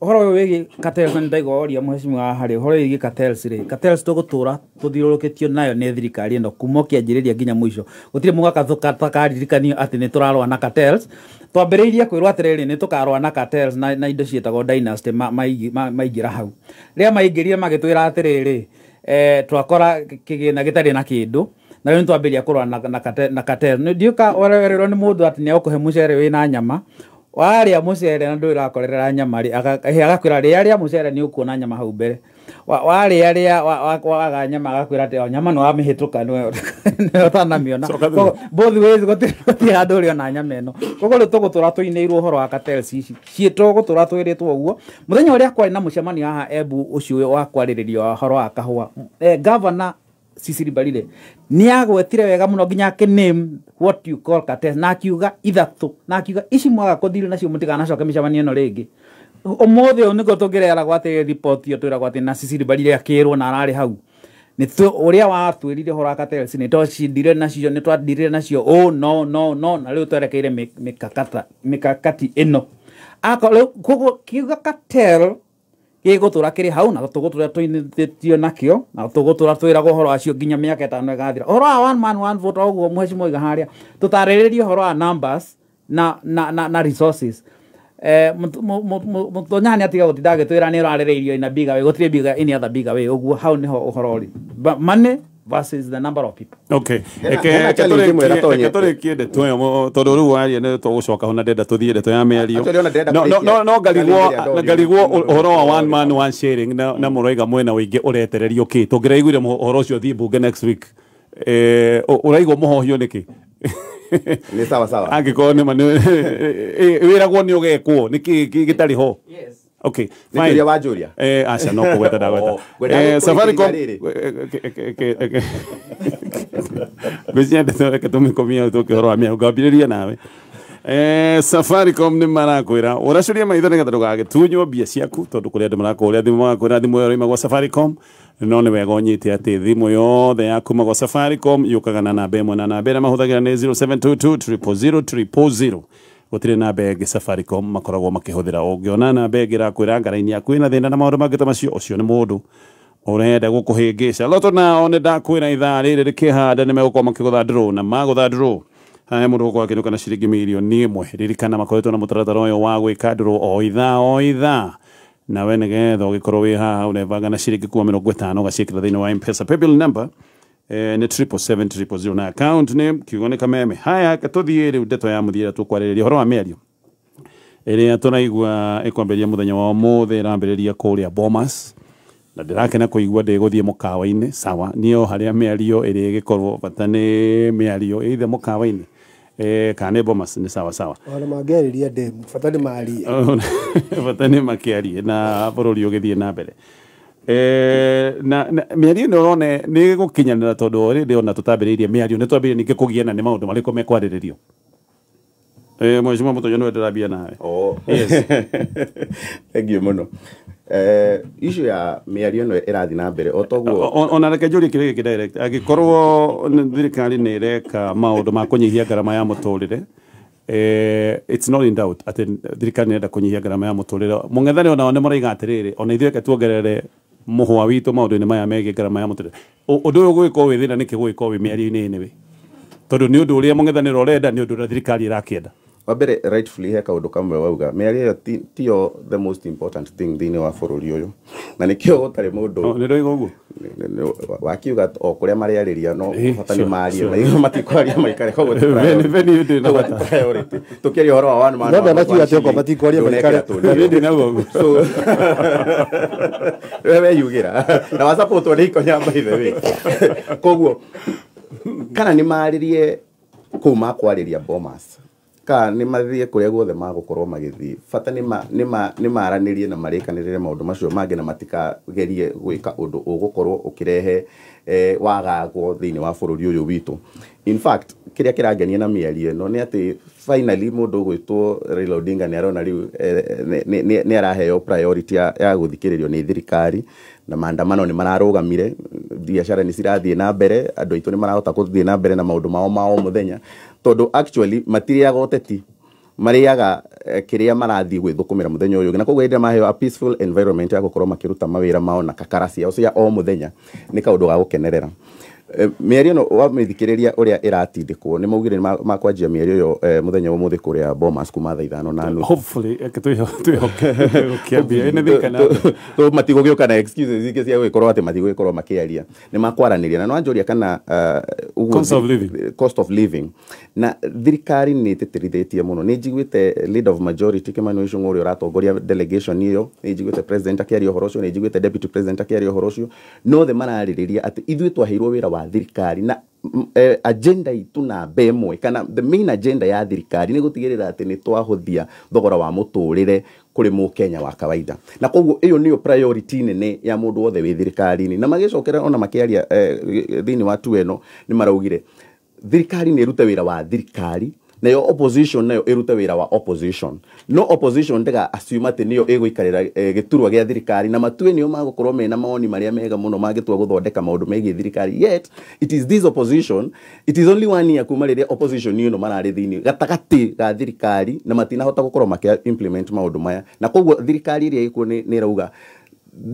Ũhoro ũyũ wĩgiĩ cartels nĩ ndaigua woria mheshimiwa harĩ ũhoro wĩgiĩ cartels rĩ, cartels tũgũtũra tũthiũrũrũkĩtio nayo nĩ thirikari ĩno kuma ũkĩanjĩrĩria nginya mũico. Gũtirĩ mũgaka tũkaririkanio atĩ nĩ tũrarũa na cartels. Twambĩrĩirie kwĩrwo atĩrĩrĩ, nĩ tũkarũa na cartels na indo ciĩtagwo dynasty maingĩra hau. Rĩrĩa maingĩrire magĩtwĩra atĩrĩrĩ, twakora kĩgĩna gĩtarĩ na kĩndũ, na rĩu nĩtwambĩrĩria kũrũa na cartel. Ndiũka ũrerwo nĩ mũndũ atĩ nĩegũkũhe mũcere wĩna nyama, warĩa mũcere na ndũĩ ũrakorerera nyama rĩ, agakwĩra rĩa rĩa mũcere nĩ ũkuona nyama hau mbere. Warĩa rĩa waga nyama agakwĩra atĩ o nyama nĩ wamĩhĩtũka nĩwe ũtanamĩona. Koguo both ways gũtirĩ handũ ũrĩona nyama ĩno. Koguo rĩu tũgũtũra tũinĩirwo ũhoro wa cartels ici, tũgũtũra twĩrĩtwo ũguo. Mũthenya ũrĩa kwarĩ na mũcemanio haha Embu ũcio wa kwarĩrĩria ũhoro wa kahũa, governor Cecily Mbarire nĩ agwetire wega mũno nginya akĩ name what you call cartels, na akiuga ithatũ, na akiuga ici mwaga kũthiri nacio mũtikanacoke mĩcemanio ĩno rĩngĩ. Ũmũthĩ ũyũ nĩguo tũngĩreragwo atĩ riboti ĩyo twĩragwo atĩ na Cecily Mbarire akĩrwo na ararĩ hau. Nĩ ũrĩa watwĩrire ũhoro wa cartels nĩ twacindire nacio, nĩ twathirire nacio, oh no no no, na rĩu twerekeire mikakati ĩno. Rĩu koguo kiuga cartel gĩgũtũra kĩrĩ hau na tũgũtũra tũinĩtio nakĩo na tũgũtũra twĩragwo ũhoro wacio nginya mĩaka 5 ĩgathira. Ũhoro wa one man one vote ũguo mheshimiwa oiga harĩa, tũtarĩrĩrie ũhoro wa numbers na resources. Mũtonya nĩ atiga gũtinda agĩtwĩra nĩ ũrarĩrĩirio in a bigger way, gũtirĩ bigger, any other bigger way, ũguo hau nĩho ũhoro ũrĩ. But money versus the number of people. Okay. Hena challenge ĩmwe ĩratonye. Eke tũrĩkie ndeto ĩyo tondũ rĩu waria nĩ tũgũcoka ho na ndenda tũthiĩ ndeto ya mĩario. Actually, ona ndĩrenda No, no, kũrĩkia. no, no, ngarigwo, Challenge ĩrĩa ndorio. ngarigwo ũhoro wa one man one sharing na mũraiga mwena ũingĩ ũretererio kĩ? Tũngĩraiguire ũhoro ũcio ũthiĩ mbunge next week. Ũraigua mũhohio nĩkĩ? Nĩ sawa sawa. Angĩkorwo nĩma wĩragwo nĩ ũgekwo, nĩkĩ gĩtarĩ ho? Yes. Okay, Nĩ fine. kĩũria wanjũria? Aca no kũgweta ndagweta. Oh, ngwendaga Safaricom kũrĩkĩrĩria ngwĩciria ndeto reke tũmĩkomie tũke ũhoro wa mĩario, ngambĩrĩria nawe. Safaricom nĩ marakwĩra ũracuria maitho nĩgetha ndũgagĩtunywo mbia ciaku, tondũ kũrĩ andũ marakũrĩa thimũ magakwĩra thimũ ĩyo ĩroima gwa Safaricom, no nĩ wega ũnyite atĩ thimũ yothe ya kuma gwa Safaricom yũkaga na namba ĩmwe, na namba ĩrĩa mahũthagĩra nĩ 0722 000 000. Gũtirĩ namba ĩngĩ Safaricom makoragwo makĩhũthĩra. Ũngĩona namba ĩngĩ ĩrakwĩra ngara-inĩ yaku ĩna thĩna na maũndũ mangĩ ta macio, ũcio nĩ mũndũ ũrenda gũkũhĩngĩca. Lotto nao nĩ ndakwĩra ithaa rĩrĩ rĩkĩhanda nĩ megũkorwo makĩgũtha draw, na magũtha draw haya mũndũ gũkorwo akĩinũka na ciringi mirioni 1. Ririkana makoretwo na mũtaratara ũyũ wa gwĩka draw o ithaa o ithaa, nawe nĩgetha ũgĩkorwo wĩ haha ũrebanga na ciringi kuma 50 ũgaciĩkĩra thĩinĩ wa M-Pesa. Paybill number nĩ triple seven triple zero na account name kiugo nĩ Kameme. Haya, tũthiĩ rĩu ndeto ya mũthia ĩrĩa tũkwarĩrĩria ũhoro wa mĩario ĩrĩa tũraigua ĩkwambĩrĩria mũthenya wa ũmũthĩ, ĩrambĩrĩria kũrĩa Bomas, na ndĩrakena kũigua ndĩgũthiĩ mũkawa-inĩ. Sawa, niĩ o harĩa mĩario ĩrĩ ĩgĩkorwo bata nĩ mĩario either mũkawa-inĩ kana nĩ Bomas nĩ sawa sawa. Ona mangĩarĩria ndemu, bata nĩ marie. Bata nĩ makĩarie na bũrũri ũgĩthiĩ na mbere. Na mĩario ĩno ũrona nĩ gũkinyanĩra, tondũ already ona tũtambĩrĩirie mĩario nĩ twambĩrĩirie ningĩ kũgiana nĩ maũndũ marĩkũ mekwarĩrĩrio. Mheshimiwa Mũtonyo nĩwe ndĩrambia nawe. Oh. Yes. Thank you mũno. Issue ya mĩario ĩno ĩrathiĩ na mbere o toguo. Ona reke njũrie kĩrĩa gĩkĩ direct, angĩkorwo thirikari nĩ ĩreka maũndũ ma kũnyihia ngarama ya mũtũrĩre, it's not in doubt atĩ thirikari nĩ ĩrenda kũnyihia ngarama ya mũtũrĩre, mũng'ethanĩro onao nĩ maraiga atĩrĩrĩ, ona ithuĩ reke tuongerere mũhwa witũ maũndũ-inĩ maya megiĩ ngarama ya mũtũrĩre. Ũndũ ũyũ ũgũgĩkorwo wĩ thĩna nĩkĩ gũgĩkorwo wĩ mĩario-inĩ anyway, tondũ nĩ ũndũ ũrĩa mũng'ethanĩro ũrenda, nĩ ũndũ ũrĩa thirikari ĩrakĩenda. Wa mbere, rightfully he kaũndũ kamwe wauga, mĩario ĩyo tiyo the most important thing thĩinĩ wa bũrũri ũyũ, na nĩkĩo gũtarĩ mũndũ Oh, nĩ ndoiga ũguo wakiuga o kũrĩa marĩarĩria no bata nĩ marie, na matikwaria maikare, koguo ti Venue ndĩ na koguo bata. ti priority. Tũkĩaria ũhoro wa one man No, one ndanakiuga atĩ okorwo shilling, matikwaria ndũnekĩra maikare. tũnio. Niĩ ndinauga ũguo. So, we weyugĩra na wasapotwo nĩ ikonya by the way. Koguo kana nĩ marĩrie kũu makwarĩria Bomas, kana nĩ mathiĩ kũrĩa guothe magũkorwo magĩthiĩ, bata nĩ maranĩrie na marĩkanĩrĩre maũndũ macio mangĩ, na matikagerie gwĩka ũndũ ũgũkorwo ũkĩrehe wagago thĩinĩ wa bũrũri ũyũ witũ. In fact, kĩrĩa kĩrangenia na mĩario ĩno nĩ atĩ finally mũndũ ũgwĩtwo Raila Odinga nĩ arona rĩu nĩ araheo priority ya gũthikĩrĩrio nĩ thirikari, na maandamano nĩ mararũgamire, biacara nĩ cirathiĩ na mbere, andũ aitũ nĩ marahota gũthiĩ na mbere na maũndũ mao ma o mũthenya, tondũ actually matirĩaga ũteti. Marĩaga kĩrĩa marathiĩ gwĩthũkũmĩra mũthenya ũyũ ũngĩ, na koguo hĩndĩ ĩrĩa maheo a peaceful environment ya gũkorwo makĩruta mawĩra mao na kakara ciao cia o mũthenya, nĩ kaũndũ ga gũkenerera. Mĩario ĩno wamĩthikĩrĩria ũrĩa ĩratindĩkwo, nĩ maugire nĩ makwanjia mĩario ĩyo mũthenya wa ũmũthĩ kũrĩa Bomas kuma 5:30. Hopefully reke twĩhoke gũkĩambia nĩ thika. Matigũgĩũka na excuses ingĩ cia gũgĩkorwo atĩ matigũgĩkorwo makĩaria, nĩ makwaranĩria na nĩwanjũria kana ũguo. Cost of living. Cost of living, na thirikari nĩ ĩtĩtĩrithĩtie mũno. Nĩ njiguĩte leader of majority Kimani Ichung'wa ũrĩa ũratongoria delegation ĩyo, nĩ njiguĩte president akĩaria ũhoro ũcio, nĩ njiguĩte deputy president akĩaria ũhoro ũcio, nothe mararĩrĩria atĩ ithuĩ twaheirwo wĩra wa thirikari na agenda itũ namba ĩmwe kana the main agenda ya thirikari nĩ gũtigĩrĩra atĩ nĩ twahũthia thogora wa mũtũrĩre kũrĩ mũkenya wa kawaida, na koguo ĩyo nĩyo priority nene ya mũndũ wothe wĩ thirikari-inĩ. Na magĩcokera ona makĩaria thĩinĩ wa tu ĩno, nĩ maraugire thirikari nĩ ĩrute wĩra wa thirikari, nayo opposition nayo ĩrute wĩra wa opposition, no opposition ndĩga assume atĩ nĩyo ĩgũikarĩra gĩturwa gĩa thirikari na matue nĩo magũkorwo mena mawoni marĩa mega mũno mangĩtua gũthondeka maũndũ megiĩ thirikari. Yet it is this opposition, it is only one year kuma rĩrĩa opposition ĩno mararĩ thĩinĩ gatagatĩ ga thirikari na matinahota gũkorwo makĩ implement maũndũ maya, na koguo thirikari ĩrĩa ĩkuo nĩ ĩrauga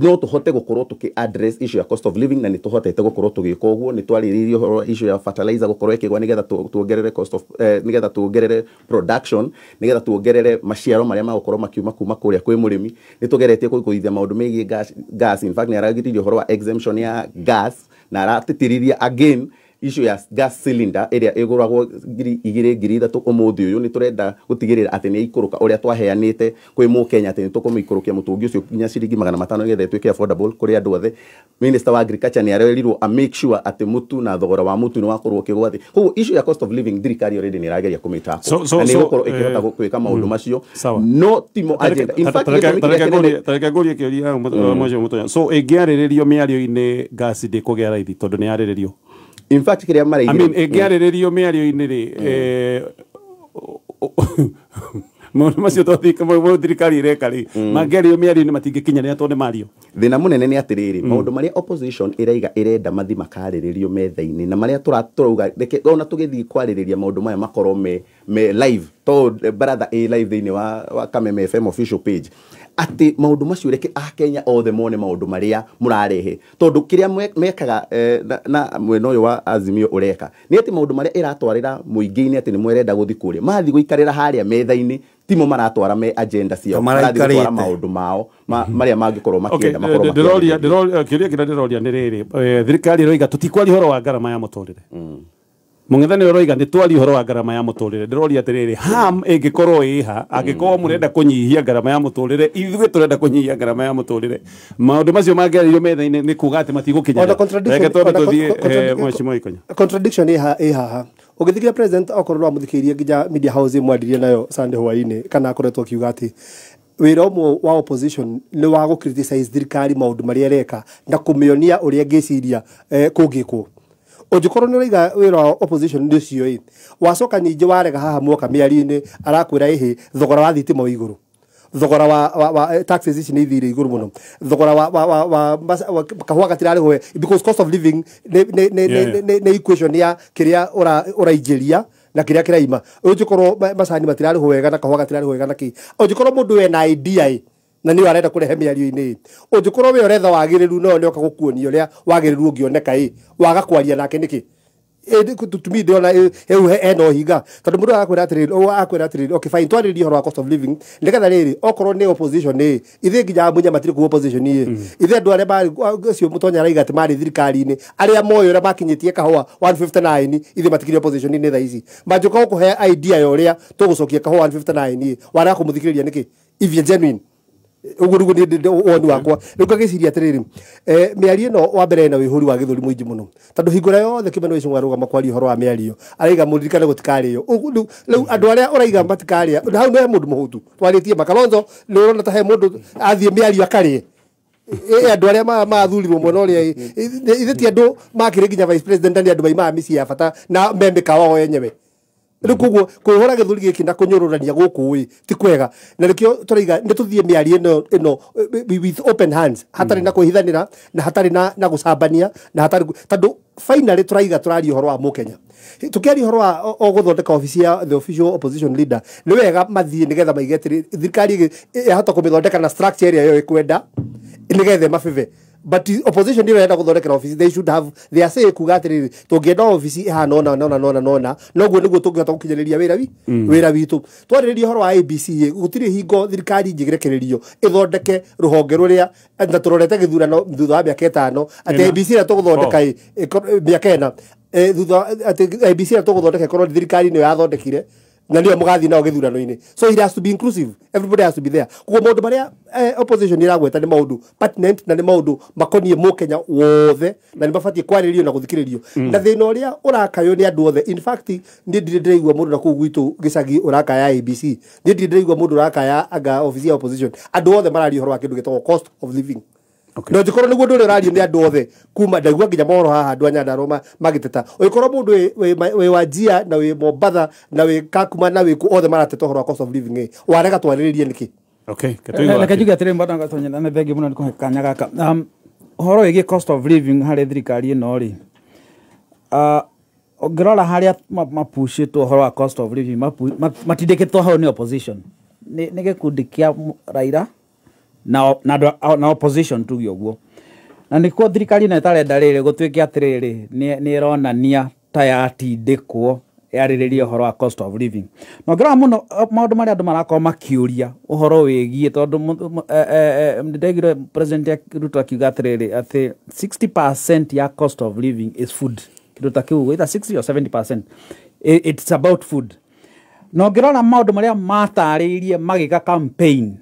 no tũhote gũkorwo tũkĩ address issue ya cost of living, na nĩ tũhotete gũkorwo tũgĩka ũguo. Nĩ twarĩrĩirie ũhoro wa issue ya fertilizer gũkorwo ĩkĩgwa nĩgetha tuongerere cost of nĩgetha tuongerere production, nĩgetha tuongerere maciaro marĩa magũkorwo makiuma kuma kũrĩa kwĩ mũrĩmi. Nĩ tũgeretie kũgũithia maũndũ megiĩ gas. In fact, nĩ aragiririe ũhoro wa exemption ya gas na aratĩtĩrithia again issue ya gas cylinder ĩrĩa ĩgũragwo 2000, 3000 ũmũthĩ ũyũ. Nĩ tũrenda gũtigĩrĩra atĩ nĩ ikũrũka ũrĩa twaheanĩte kwĩ mũkenya atĩ nĩ tũkũmĩikũrũkia mũtũngi ũcio nginya ciringi 500 nĩgetha ĩtuĩke affordable kũrĩ andũ othe. Minister wa agriculture nĩ arerirwo a make sure atĩ mũtu na thogora wa mũtu nĩ wakorwo ũkĩgwa thĩ. Koguo issue ya cost of living, thirikari already nĩ ĩrageria kũmĩtackle na nĩ ĩgũkorwo ĩkĩhota gwĩka maũndũ macio, no timo agenda. In fact, gĩtũmi kĩrĩa kĩnene Tareke ngũrie kĩũria mwacio mũtonya. So ĩngĩarĩrĩrio mĩario-inĩ, ngasi ndĩkũgĩa raithi tondũ nĩ yarĩrĩrio? In fact, kĩrĩa I maraigire mean, ĩngĩarĩrĩrio mĩario-inĩ rĩ, maũndũ macio thirikari ĩreka rĩ, mangĩarĩrio mĩario-inĩ matingĩkinyanĩra tondũ nĩ mario. Thĩna mũnene nĩ atĩrĩrĩ, maũndũ marĩa opposition ĩraiga ĩrenda mathi makarĩrĩrio metha-inĩ na marĩa tũrauga reke ona tũgĩthiĩ kwarĩrĩria maũndũ maya makorwo me live, to baratha ĩ live thĩinĩ wa Kameme FM official page, atĩ maũndũ macio reke akenya othe mone maũndũ marĩa mũrarehe, tondũ kĩrĩa mekaga na mwena ũyũ wa Azimio ũreka nĩ atĩ maũndũ marĩa ĩratwarĩra mũingĩ-inĩ atĩ nĩ mwerenda gũthiĩ kũrĩa, mathiĩ gũikarĩra harĩa metha-inĩ timo maratwara me agenda ciao, marathiĩ gũtwara Maraikarĩte. maũndũ mao marĩa mangĩkorwo Okay, makĩenda makorwo ndĩroria makĩarĩrĩria. ndĩroria kĩũria kĩrĩa ndĩroria nĩ rĩrĩ, thirikari ĩroiga tũtikwaria ũhoro wa ngarama ya mũtũrĩre, mũng'ethanĩro ũroiga nĩ twaria ũhoro wa ngarama ya mũtũrĩre. Ndĩroria atĩrĩrĩ, ham ĩngĩkorwo ĩha angĩkorwo mũrenda kũnyihia ngarama ya mũtũrĩre, ithuĩ tũrenda kũnyihia ngarama ya mũtũrĩre, maũndũ macio mangĩarĩrio metha-inĩ nĩ kuga atĩ matigũkinyanĩra? Ona contradiction- Reke twambe ona tũthiĩ Mheshimiwa Ikonya. Contradiction ĩ haha. Ũgĩthikĩria president, okorwo no amũthikĩrĩrie nginya media house ĩmwe andirie nayo Sunday hwainĩ, kana akoretwo akiuga atĩ wĩra ũmwe wa opposition nĩ wa gũ criticize thirikari maũndũ marĩa ĩreka na kũmĩonia ũrĩa ngĩciria kũngĩkwo. Ũngĩkorwo nĩ ũraiga wĩra wa opposition nĩ ũcio ĩ, wacoka ningĩ warega haha mwoka mĩario-inĩ arakwĩra ĩhĩ thogora wa thitima wĩ igũrũ, thogora wa taxes ici nĩ ithire igũrũ mũno, thogora wa kahũa gatirarĩhwo, because cost of living nĩ nĩ equation ya kĩrĩa ũraingĩria na kĩrĩa kĩraima. Ũngĩkorwo macani matirarĩhwo wega na kahũa gatirarĩhwo wega na kĩ, ũngĩkorwo mũndũ wena idea ĩ na nĩyo arenda kũrehe mĩario-inĩ ĩ, ũngĩkorwo we ũretha wagĩrĩru no nĩoka gũkuonia ũrĩa wagĩrĩru ũngĩoneka ĩ, waga kwaria nake nĩkĩ? Tumi ndĩrona hau hena ũhinga, tondũ mũndũ arakwĩra atĩrĩrĩ, ũyũ akwĩra atĩrĩrĩ, okay fine, twarĩrĩrie ũhoro wa cost of living nĩgetha rĩrĩ okorwo nĩ opposition ĩ, ithuĩ nginya Munya matirĩ kuu opposition ĩ, ithuĩ andũ arĩa marĩ ũcio Mũtonya araiga atĩ marĩ thirikari-inĩ, arĩa moĩ ũrĩa makinyĩtie kahũa 159, ithuĩ matikĩrĩ opposition-inĩ thaa ici. Manjũka gũkũhe idea ya ũrĩa tũgũcokia kahũa 159 ĩ, warega kũmũthikĩrĩria nĩkĩ if you're genuine? Ũguo nĩguo woni wakwa. Rĩu ngagĩciria atĩrĩrĩ, mĩario ĩno wa mbere ĩna wĩhũri wa gĩthũri mũingĩ mũno, tondũ hingo ĩrĩa yothe Kimani Ichung'wa arũgama kwaria ũhoro wa mĩario araiga mũririkane gũtikarĩo. Ũguo rĩu andũ arĩa ũraiga matikarĩa hau nĩ he mũndũ mũhũtu twarĩtie makalonzo, nĩ ũrona ta he mũndũ athiĩ mĩario akarĩe. Andũ arĩa mathurirwo mwena ũrĩa ithe ti andũ makĩrĩ nginya vice president, nĩ andũ maimaga mĩciĩ ya bata na me mĩkawa o enyewe. Rĩu koguo kwĩhũra gĩthũri gĩkĩ na kũnyũrũrania gũkũ ĩ ti kwega, na nĩkĩo tũraiga nĩ tũthiĩ mĩario ĩno with open hands, hatarĩ na kwĩhithanĩra na hatarĩ na gũcambania na hatarĩ tondũ finally tũraiga tũraria ũhoro wa mũkenya. Tũkĩaria ũhoro wa o gũthondeka obici ya the official opposition leader, nĩ wega mathiĩ nĩgetha maige atĩrĩ thirikari ĩhota kũmĩthondeka na structure ĩrĩa yo ĩkwenda nĩgetha ĩmabĩbe. But opposition nĩ ĩrenda gũthondekera obici, they should have their say kuga atĩrĩrĩ, tũngĩenda obici ĩhana ũna na ũna na ũna na ũna, noguo nĩguo tũngĩhota gũkinyanĩria wĩra witũ. Twarĩrĩria ũhoro wa ABC, gũtirĩ hingo thirikari njĩgerekererio ĩthondeke rũhonge rũrĩa na tũrorete gĩthurano thutha wa mĩaka 5 atĩ ABC ĩrĩa tũgũthondeka mĩaka 4 thutha atĩ ABC ĩrĩa tũgũthondeka ĩkorwo thirikari nĩyo yathondekire na nĩyo mũgathiĩ nao gĩthurano-inĩ. So it has to be inclusive, everybody has to be there. Koguo maũndũ marĩa opposition ĩragweta nĩ maũndũ pertinent na nĩ maũndũ makoniĩ mũkenya wothe na nĩ mabatiĩ kwarĩrĩrio na gũthikĩrĩrio. Na thĩna ũrĩa ũrakaywo nĩ andũ othe, in fact niĩ ndirĩ ndĩraigua mũndũ na kũu gwitũ gĩcagi ũrakaya ABC, niĩ ndirĩ ndĩraigua mũndũ ũrakaya anga obici ya opposition. Andũ othe mararia ũhoro wa kĩndũ gĩtagwo cost of living. No njikorwo nĩguo ũndũ ũrĩa ũrario nĩ andũ othe kuma ndaigua nginya mohoro haha andũ a Nyandarua magĩteta. Ũngĩkorwo mũndũ wĩ Wajir na wĩ Mombatha na wĩ Kakuma na wĩ kũ othe marateta ũhoro wa cost of living ĩ, warega twarĩrĩrie nĩkĩ? Okay, reke njuge atĩrĩ mbona Gatonye, na nĩ thengiũ mũno nĩ kũhe kanya gaka. Ũhoro wĩgiĩ cost of living harĩ thirikari ĩno rĩ, ũngĩrora harĩa mapushĩtwo ũhoro wa cost of living, matindĩkĩtwo hau nĩ opposition, nĩ gĩkundi kĩa Raila na opposition tuge ũguo. Na nĩkuo thirikari ĩno ĩtarenda rĩrĩ gũtuĩke atĩrĩrĩ nĩ ĩronania ta yatindĩkwo yarĩrĩrie ũhoro wa cost of living. Na ũngĩrora mũno maũndũ marĩa andũ marakorwo makĩũria ũhoro wĩgiĩ, tondũ nĩndaiguire President Ruto akiuga atĩrĩrĩ atĩ 60% ya cost of living is food, kĩndũ ta kĩu, either 60 or 70%, it's about food. Na ũngĩrora maũndũ marĩa matarĩirie magĩka campaign,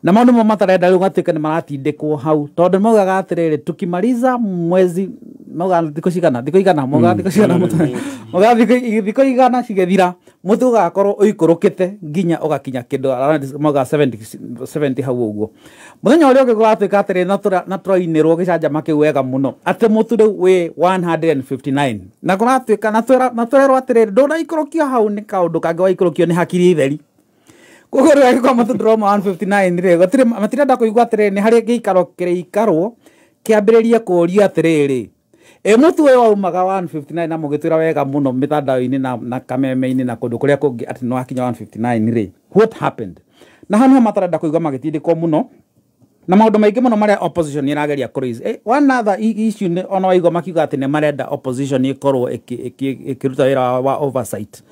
na maũndũ mo matarenda rĩu gatuĩka nĩ maratindĩkwo hau, tondũ maugaga atĩrĩrĩ tukimaliza mwezi, maugaga thikũ cigana, thikũ igana, maugaga thikũ cigana, maugaga thikũ igana cigĩthira mũtu ũgakorwo ũikũrũkĩte nginya ũgakinya kĩndũ maugaga 70 hau ũguo. Mũthenya ũrĩa ũngĩ gũgatuĩka atĩrĩrĩ na tũrainĩrwo gĩcanjama kĩu wega mũno atĩ mũtu rĩu wĩ 159, na kũratuĩka na twerwo atĩrĩrĩ ndũnaikũrũkio hau nĩ kaũndũ kangĩ waikũrũkio nĩ hakiri theri. Koguo rĩu angĩkorwo mũtu ndũrauma 159 rĩ, gũtirĩ matirenda kũigua atĩrĩrĩ nĩ harĩ gĩikaro kĩrĩikarwo kĩambĩrĩrie kũũria atĩrĩrĩ ĩ mũtu ũyũ waumaga 159 na mũgĩtwĩra wega mũno mĩtandao-inĩ na kameme-inĩ na kũndũ kũrĩa kũngĩ atĩ nĩ wakinya 159 rĩ, what happened? Na hau nĩho matarenda kũigua magĩtindĩkwo mũno na maũndũ maingĩ mũno marĩa opposition ĩrageria kũ raise. One other issue nĩ ona waigua makiuga atĩ nĩ marenda opposition ĩkorwo ĩkĩruta wĩra wa oversight.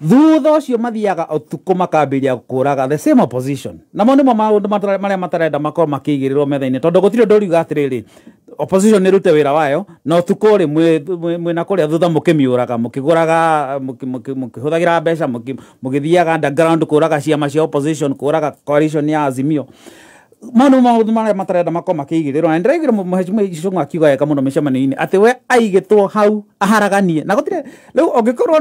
Thutha ũcio mathiaga ũtukũ makambĩrĩria kũraga the same opposition. Namo nĩmo maũndũ marĩa matarenda makorwo makĩigĩrĩrwo metha-inĩ, tondũ gũtirĩ ũndũ ũriuga atĩrĩrĩ opposition ĩrute wĩra wayo na ũtukũ rĩ mwĩna kũrĩa thutha mũkĩmiũraga, mũkĩgũraga, mũkĩhũthagĩra mbeca, mũgĩthiaga underground kũraga ciama cia opposition, kũraga coalition ya Azimio. Mau nĩmo maũndũ marĩa matarenda makorwo makĩigĩrĩrwo. Na nĩndĩraiguire Mheshimiwa Ichung'wa akiuga wega mũno mĩcemanio-inĩ atĩ we aigĩtwo hau aharaganie na gũtirĩ rĩu ũngĩkorwo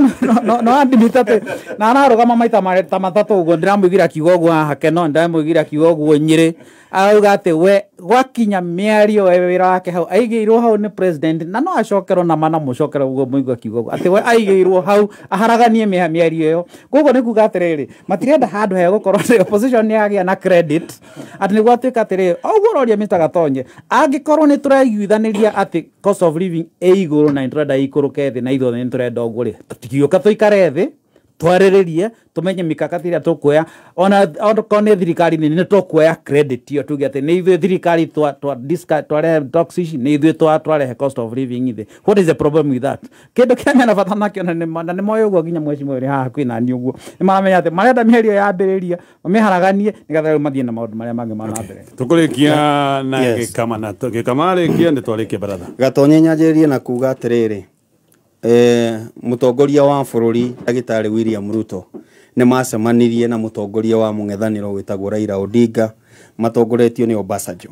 no admit atĩ na ararũgama maita ta matatũ ũguo, ndĩramũiguire akiuga ũguo haha Keno, ndĩramũiguire akiuga ũguo Nyĩrĩ, arauga atĩ we gwakinya mĩario we wĩra wake hau aigĩirwo hau nĩ president, na no acokerwo na mana mũcokere ũguo mũigua akiuga ũguo atĩ we aigĩirwo hau aharaganie mĩario ĩyo. Koguo nĩ kuga atĩrĩrĩ matirenda handũ hegũkorwo atĩ opposition nĩ yagĩa na credit atĩ nĩguo atuĩka atĩrĩrĩ ũguo ũroria Mr. Gatonye, angĩkorwo nĩ tũraiguithanĩria atĩ cost of living ĩ igũrũ na nĩ tũrenda ĩikũrũke thĩ na ithuothe nĩ tũrenda ũguo rĩ, tũtigĩũka tũikare thĩ twarĩrĩrie tumenye mikakati ĩrĩa tũkuoya, ona okorwo nĩ thirikari nĩ tũkuoya credit ĩyo tuge atĩ nĩ ithuĩ thirikari twarehe tax ici, nĩ ithuĩ twarehe cost of living thĩ. What is the problem with that? Kĩndũ kĩrĩa mena bata nakĩo na nĩ moĩ ũguo nginya mheshimiwa ũrĩ haha kwĩna niĩ ũguo nĩ maramenya atĩ marenda mĩario yambĩrĩria mamĩharaganie nĩgetha rĩu mathiĩ na maũndũ marĩa mangĩ ma na mbere. Tũkũrĩkia na Gĩkama na Gĩkama arĩkia nĩ twarĩkia baratha. Gatonye nyanjĩrĩrie na kuga atĩrĩrĩ, mũtongoria wa bũrũri ndagĩtarĩ William Ruto nĩ macemanirie na mũtongoria wa mũng'ethanĩro wĩtagwo Raila Odinga matongoretio nĩ Obasanjo.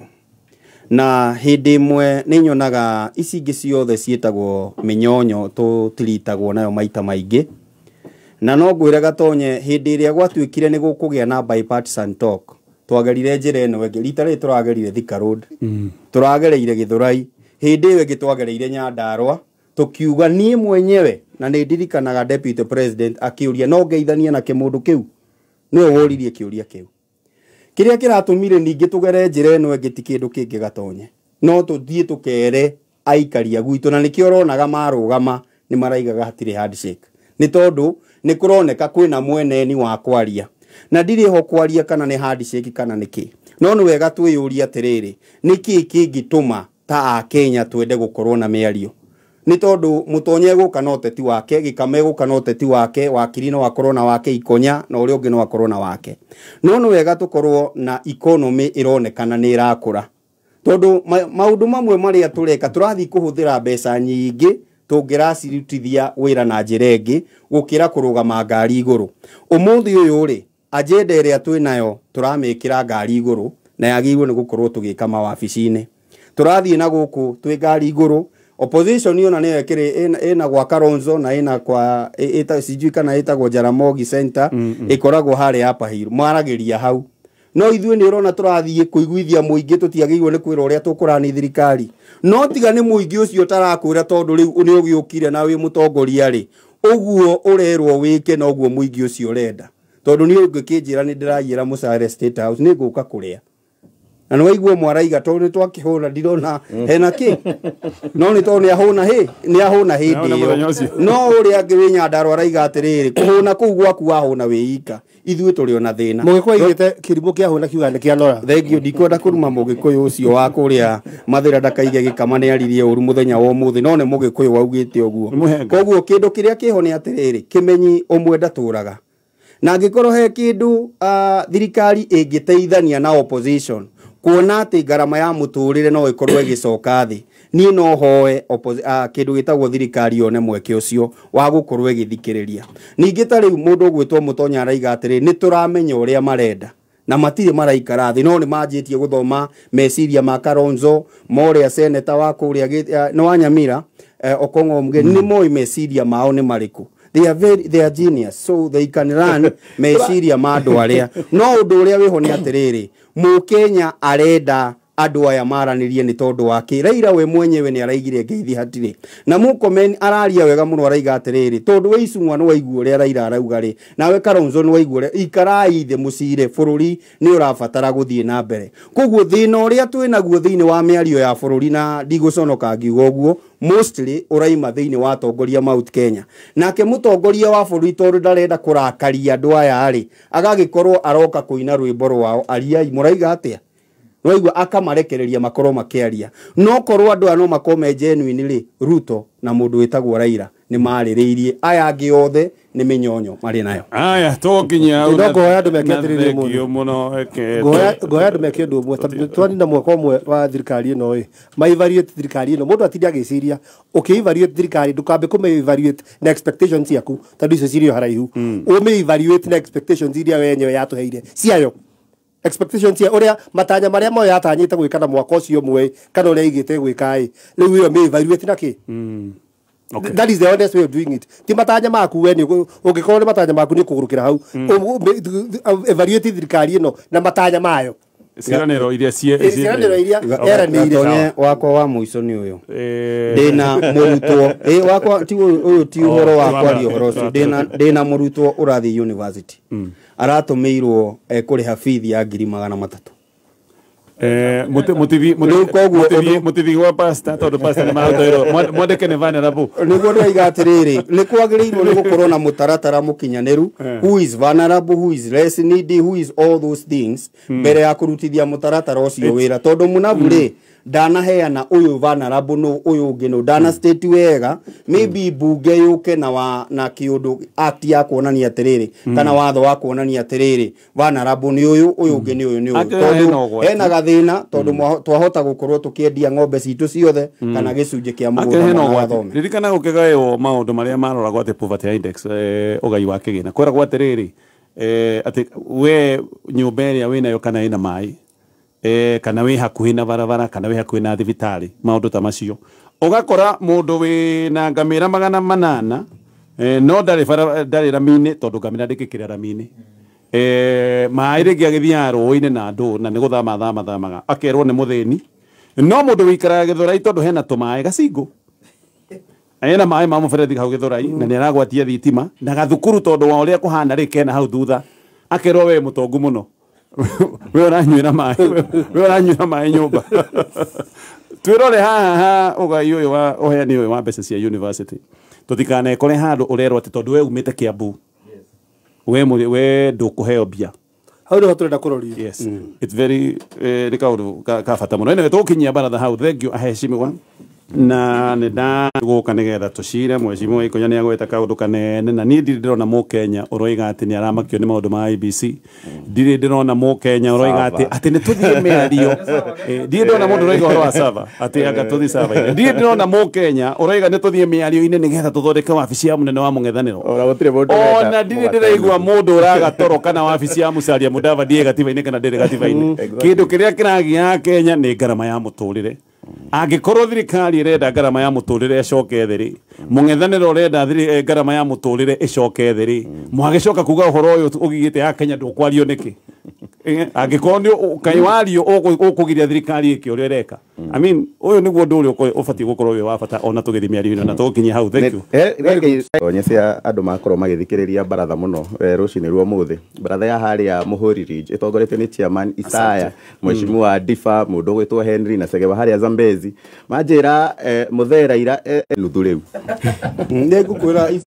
Na hĩndĩ ĩmwe nĩ nyonaga ici ingĩ ciothe ciĩtagwo mĩnyonyo tũtiritagwo nayo maita maingĩ, na no ngwĩre Gatonye hĩndĩ ĩrĩa gwatuĩkire nĩ gũkũgĩa na bipartisan talk twagerire njĩra ĩno ĩngĩ. Rita rĩrĩ tũragerire Thika Road, tũragereire Gĩthũrai, hĩndĩ ĩyo ĩngĩ twagereire Nyandarua, tukiuga niĩ mwenyewe Na nĩ ndirikanaga deputy president akĩũria no ngeithanie na kĩmũndũ kĩu, nĩwe woririe kĩũria kĩu. Kĩrĩa kĩratũmire ningĩ tũgere njĩra ĩno ĩngĩ ti kĩndũ kĩngĩ Gatonye, no tũthiĩ tũkere aikaria gwitũ, na nĩkĩo ũronaga marũgama nĩ maraigaga hatirĩ handshake, nĩ tondũ nĩ kũroneka kwĩna mweneni wa kwaria, na ndirĩ ho kwaria kana nĩ handshake kana nĩ kĩ. No nĩ wega twĩyũrie atĩrĩrĩ, nĩ kĩ kĩngĩtũma ta Akenya twende gũkorwo na mĩario? Nĩ tondũ Mũtonye egũka na ũteti wake, Gĩkama egũka na ũteti wake, Wakiri no akorwo na wake, Ikonya na ũrĩa ũngĩ no akorwo na wake. No nĩ wega tũkorwo na economy ĩronekana nĩ ĩrakũra, tondũ maũndũ mamwe marĩa tũreka tũrathiĩ kũhũthĩra mbeca nyingĩ tũngĩracirutithia wĩra na njĩra ĩngĩ gũkĩra kũrũgama ngari igũrũ. Ũmũthĩ ũyũ rĩ, agenda ĩrĩa twĩnayo tũramĩkĩra ngari igũrũ na yagĩrĩirwo nĩ gũkorwo tũgĩka mawabici-inĩ. Tũrathiĩ na gũkũ twĩ ngari igũrũ. Opposition ona nĩyo ĩkĩrĩ ĩna gwa Kalonzo na ĩna kwa sijui kana ĩtagwo Jaramogi Center, ĩkoragwo harĩa Upper Hill, maragĩria hau. No ithuĩ nĩ ũrona tũrathiĩ kũiguithia mũingĩ, tũtiagĩrĩirwo nĩ kwĩra ũrĩa tũkũrani thirikari. No tiga nĩ mũingĩ ũcio ũtarakwĩra, tondũ rĩu nĩ ũgĩũkire na wĩ mũtongoria rĩ, ũguo ũrerwo wĩke noguo mũingĩ ũcio ũrenda. Tondũ niĩ ũngĩkĩnjĩra nĩ ndĩraiyĩra mũcare State House, nĩ ngũka kũrĩa. Na nĩ waigua mwaraiga tondũ nĩ twakĩhũra ndirona hena kĩ. No nĩ tondũ nĩ ahũna hĩ, nĩ ahũna hĩndĩ ĩyo. No ũrĩa angĩ wĩ Nyandarua araiga atĩrĩrĩ, kũhũna kũu gwaku wahũna wĩ ika, ithuĩ tũrĩ ona thĩna. Mũgĩkũyũ aigĩte kĩrimũ kĩa hũna kiuga nĩ kĩa nora. Thengiũ, ndikwenda kũruma mũgĩkũyũ ũcio wa kũrĩa Mathĩra ndakaige Gĩkama nĩ aririe ũru mũthenya wa ũmũthĩ, no nĩ mũgĩkũyũ waugĩte ũguo. Koguo kĩndũ kĩrĩa kĩho nĩ atĩrĩrĩ, kĩmenyi ũmwe ndatũraga. Na angĩkorwo he kĩndũ thirikari ĩngĩteithania na opposition kuona atĩ ngarama ya mũtũrĩre no ĩkorwo ĩgĩcoka thĩ, niĩ no hoe kĩndũ gĩtagwo thirikari yone mweke ũcio wa gũkorwo ĩgĩthikĩrĩria. Ningĩ ta rĩu mũndũ ũgwĩtwo Mũtonya araiga atĩrĩ, nĩ tũramenya ũrĩa marenda na matirĩ maraikara thĩ, no nĩ manjĩtie gũthoma meciria ma Kalonzo, ma ũrĩa seneta wa kũrĩa nĩ wa Nyamira, Okong'o Omogeni, nĩ moĩ meciria mao nĩ marĩkũ. They are genius, so they can run meciria ma andũ arĩa. No ũndũ ũrĩa wĩho nĩ atĩrĩrĩ, mũkenya arenda andũ aya maranĩrie nĩ tondũ wake. Raila we mwenyewe nĩ araigire ngeithi hatirĩ. Na Murkomen araria wega mũno, araiga atĩrĩrĩ, tondũ we Icung'wa nĩ waigua ũrĩa Raila arauga rĩ, nawe Kalonzo nĩ waigua ũrĩa, ikarai thĩ mũcire, bũrũri nĩ ũrabatara gũthiĩ na mbere. Koguo thĩna ũrĩa twĩnaguo thĩinĩ wa mĩario ya bũrũri, na ndigũconoka ngiuga ũguo, mostly ũraima thĩinĩ wa atongoria Mount Kenya. Nake mũtongoria wa bũrũri tondũ ndarenda kũrakaria andũ aya rĩ, agagĩkorwo aroka kũina rwĩmbo rwao, ariai mũraiga atĩa? Nĩwaigua akamarekereria makorwo makĩaria. No korwo andũ aya no makorwo me genuine rĩ, Ruto na mũndũ wĩtagwo Raila nĩ marĩrĩirie, aya angĩ othe nĩ mĩnyonyo marĩ nayo. Aya, tũkinya hau. No ngũhoya andũ meke atĩrĩrĩ mũno. Thengiũ mũno, reke Ngoya andũ meke ũndũ ũmwe, tondũ twanina mwaka ũmwe wa thirikari ĩno ĩ, ma-evaluate thirikari ĩno. Mũndũ atinde agĩciria ũkĩ-evaluate thirikari, ndũkambe kũmĩ-evaluate na expectations ciaku, tondũ icio cirĩ o haraihu. Ũmĩ-evaluate na expectations iria we yenyewe yatũheire ciayo, expectations cia ũrĩa matanya marĩa moyo yatanyĩte gwĩka na mwaka ũcio ũmwe, kana ũrĩa aigĩte gwĩka ĩ, rĩu ĩyo mĩ-evaluate na kĩ? That is the honest way of doing it. Ti matanya maku we, nĩ ũngĩkorwo nĩ matanya maku nĩ ũkũgũrũkĩra hau. Evaluate thirikari ĩno na matanya mayo. Ciĩranĩro iria Ciĩranĩro iria eranĩire. Gatonye, wakwa wa mũico nĩ ũyũ. Ndĩna mũrutwo wakwa ti ũyũ, ũyũ ti ũhoro wa kwaria ũhoro ũcio. Ndĩna mũrutwo ũrathiĩ university, aratũmĩirwo kũrĩha bithi ya 300,000. Mũtithi Rĩu koguo mũtithi wa pastor, tondũ pastor nĩ maratwĩrwo mwandĩke nĩ vulnerable. Nĩguo ndĩraiga atĩrĩrĩ, nĩ kwagĩrĩirwo nĩ gũkorwo na mũtaratara mũkinyanĩru, who is vulnerable, who is less needy, who is all those things, mbere ya kũrutithia mũtaratara ũcio wĩra, tondũ mũnabu rĩ ndanaheana ũyũ vulnerable nũ, ũyũ ũngĩ nũ, ndana state wega. Maybe mbunge yũke na wa na kĩũndũ act ya kuonania atĩrĩrĩ, kana watho wa kuonania atĩrĩrĩ, vulnerable nĩ ũyũ, ũyũ ũngĩ nĩ ũyũ, nĩ ũyũ. Akĩrĩ hena Tondũ ũgwati. hena gathĩna, tondũ twahota gũkorwo tũkĩendia ng'ombe citũ ciothe kana gĩcunjĩ kĩa Akĩrĩ mũgũnda hena mwana ũgwati. athome. Ririkana gũkĩgaĩrwo maũndũ marĩa maroragwo atĩ poverty index, ũgai wa kĩgĩna, kwĩragwo atĩrĩrĩ, atĩ we nyũmba ĩrĩa wĩnayo kana ĩna maĩ, kana wĩ hakuhĩ na barabara, kana wĩ hakuhĩ na thibitarĩ, maũndũ ta macio. Ũgakora mũndũ wĩna ngamĩra 800, no ndarĩ bara, ndarĩ rami-inĩ, tondũ ngamĩra ndĩngĩkĩra rami-inĩ. Maĩ rĩngĩ agĩthiaga rũĩ-inĩ na ndũ na nĩ gũthama thama thamaga, akerwo nĩ mũthĩni. No mũndũ wĩikaraga Gĩthũrai, tondũ hena tũmaĩ gacingũ, Ena maĩ ma mũberethi hau Gĩthũrai na nĩ aragwatia thitima na gathukuru tondũ wa ũrĩa kũhana rĩ kena hau thutha akerwo we mũtongu mũno, we ũranyuĩra maĩ, we ũranyuĩra maĩ nyũmba. Twĩrore haha ha ũgai ũyũ wa ũheani ũyũ wa mbeca cia university, tũtikanekore handũ ũrerwo atĩ tondũ we umĩte Kiambu we mũrĩ we ndũkũheo mbia. Hau nĩho tũrenda kũroria. Yes, it's very nĩ kaũndũ ka bata mũno. Anyway, tũgũkinyia baratha hau. Thank you aheshimiwa, na nĩ ndagũka nĩgetha tũcire. Mheshimiwa Ikonya nĩ agweta kaũndũ kanene, na niĩ ndirĩ ndĩrona mũkenya ũroiga atĩ nĩ aramakio nĩ maũndũ ma IBC. Ndirĩ ndĩrona mũkenya ũroiga atĩ nĩ tũthiĩ mĩario. Ndirĩ ndĩrona mũndũ ũroiga ũhoro wa sava atĩ anga tũthiĩ sava-inĩ. Ndirĩ ndĩrona mũkenya ũroiga nĩ tũthiĩ mĩario-inĩ nĩgetha tũthondeke wabici ya mũnene wa mũng'ethanĩro. Ona gũtirĩ mũndũ ũrenda ona ndirĩ mũgate. Ndĩraigua mũndũ ũragatoro kana wabici ya Musalia Mudavadi ĩ gatiba-inĩ kana ndĩrĩ gatiba-inĩ. Kĩndũ kĩrĩa kĩragia Kenya nĩ ngarama ya mũtũrĩre. Angĩkorwo thirikari ĩrenda ngarama ya mũtũrĩre ĩcoke thĩ rĩ, mũng'ethanĩro ũrenda ngarama ya mũtũrĩre ĩcoke thĩ rĩ, mwagĩcoka kuga ũhoro ũyũ ũgigĩte ya Kenya ndũkwario nĩkĩ? Angĩkorwo nĩ kaĩ wario ũkũgiria thirikari ĩke ũrĩa ĩreka. I mean, ũyũ nĩguo ũndũ ũrĩa ũbatiĩ gũkorwo wĩ wa bata ona tũgĩthiĩ mĩario-inĩ na tũgũkinyia hau. Thank you. Onye cia andũ makorwo magĩthikĩrĩria baratha mũno rũcinĩ rwa ũmũthĩ, baratha ya harĩa Mũhũri Ridge ĩtongoretio nĩ chairman Isaya, mheshimiwa Difa, mũndũ ũgwĩtwo Henry na Segewa harĩa Zambezi manjĩra mũthera ira nuthu rĩu. Nĩ ngũkwĩra.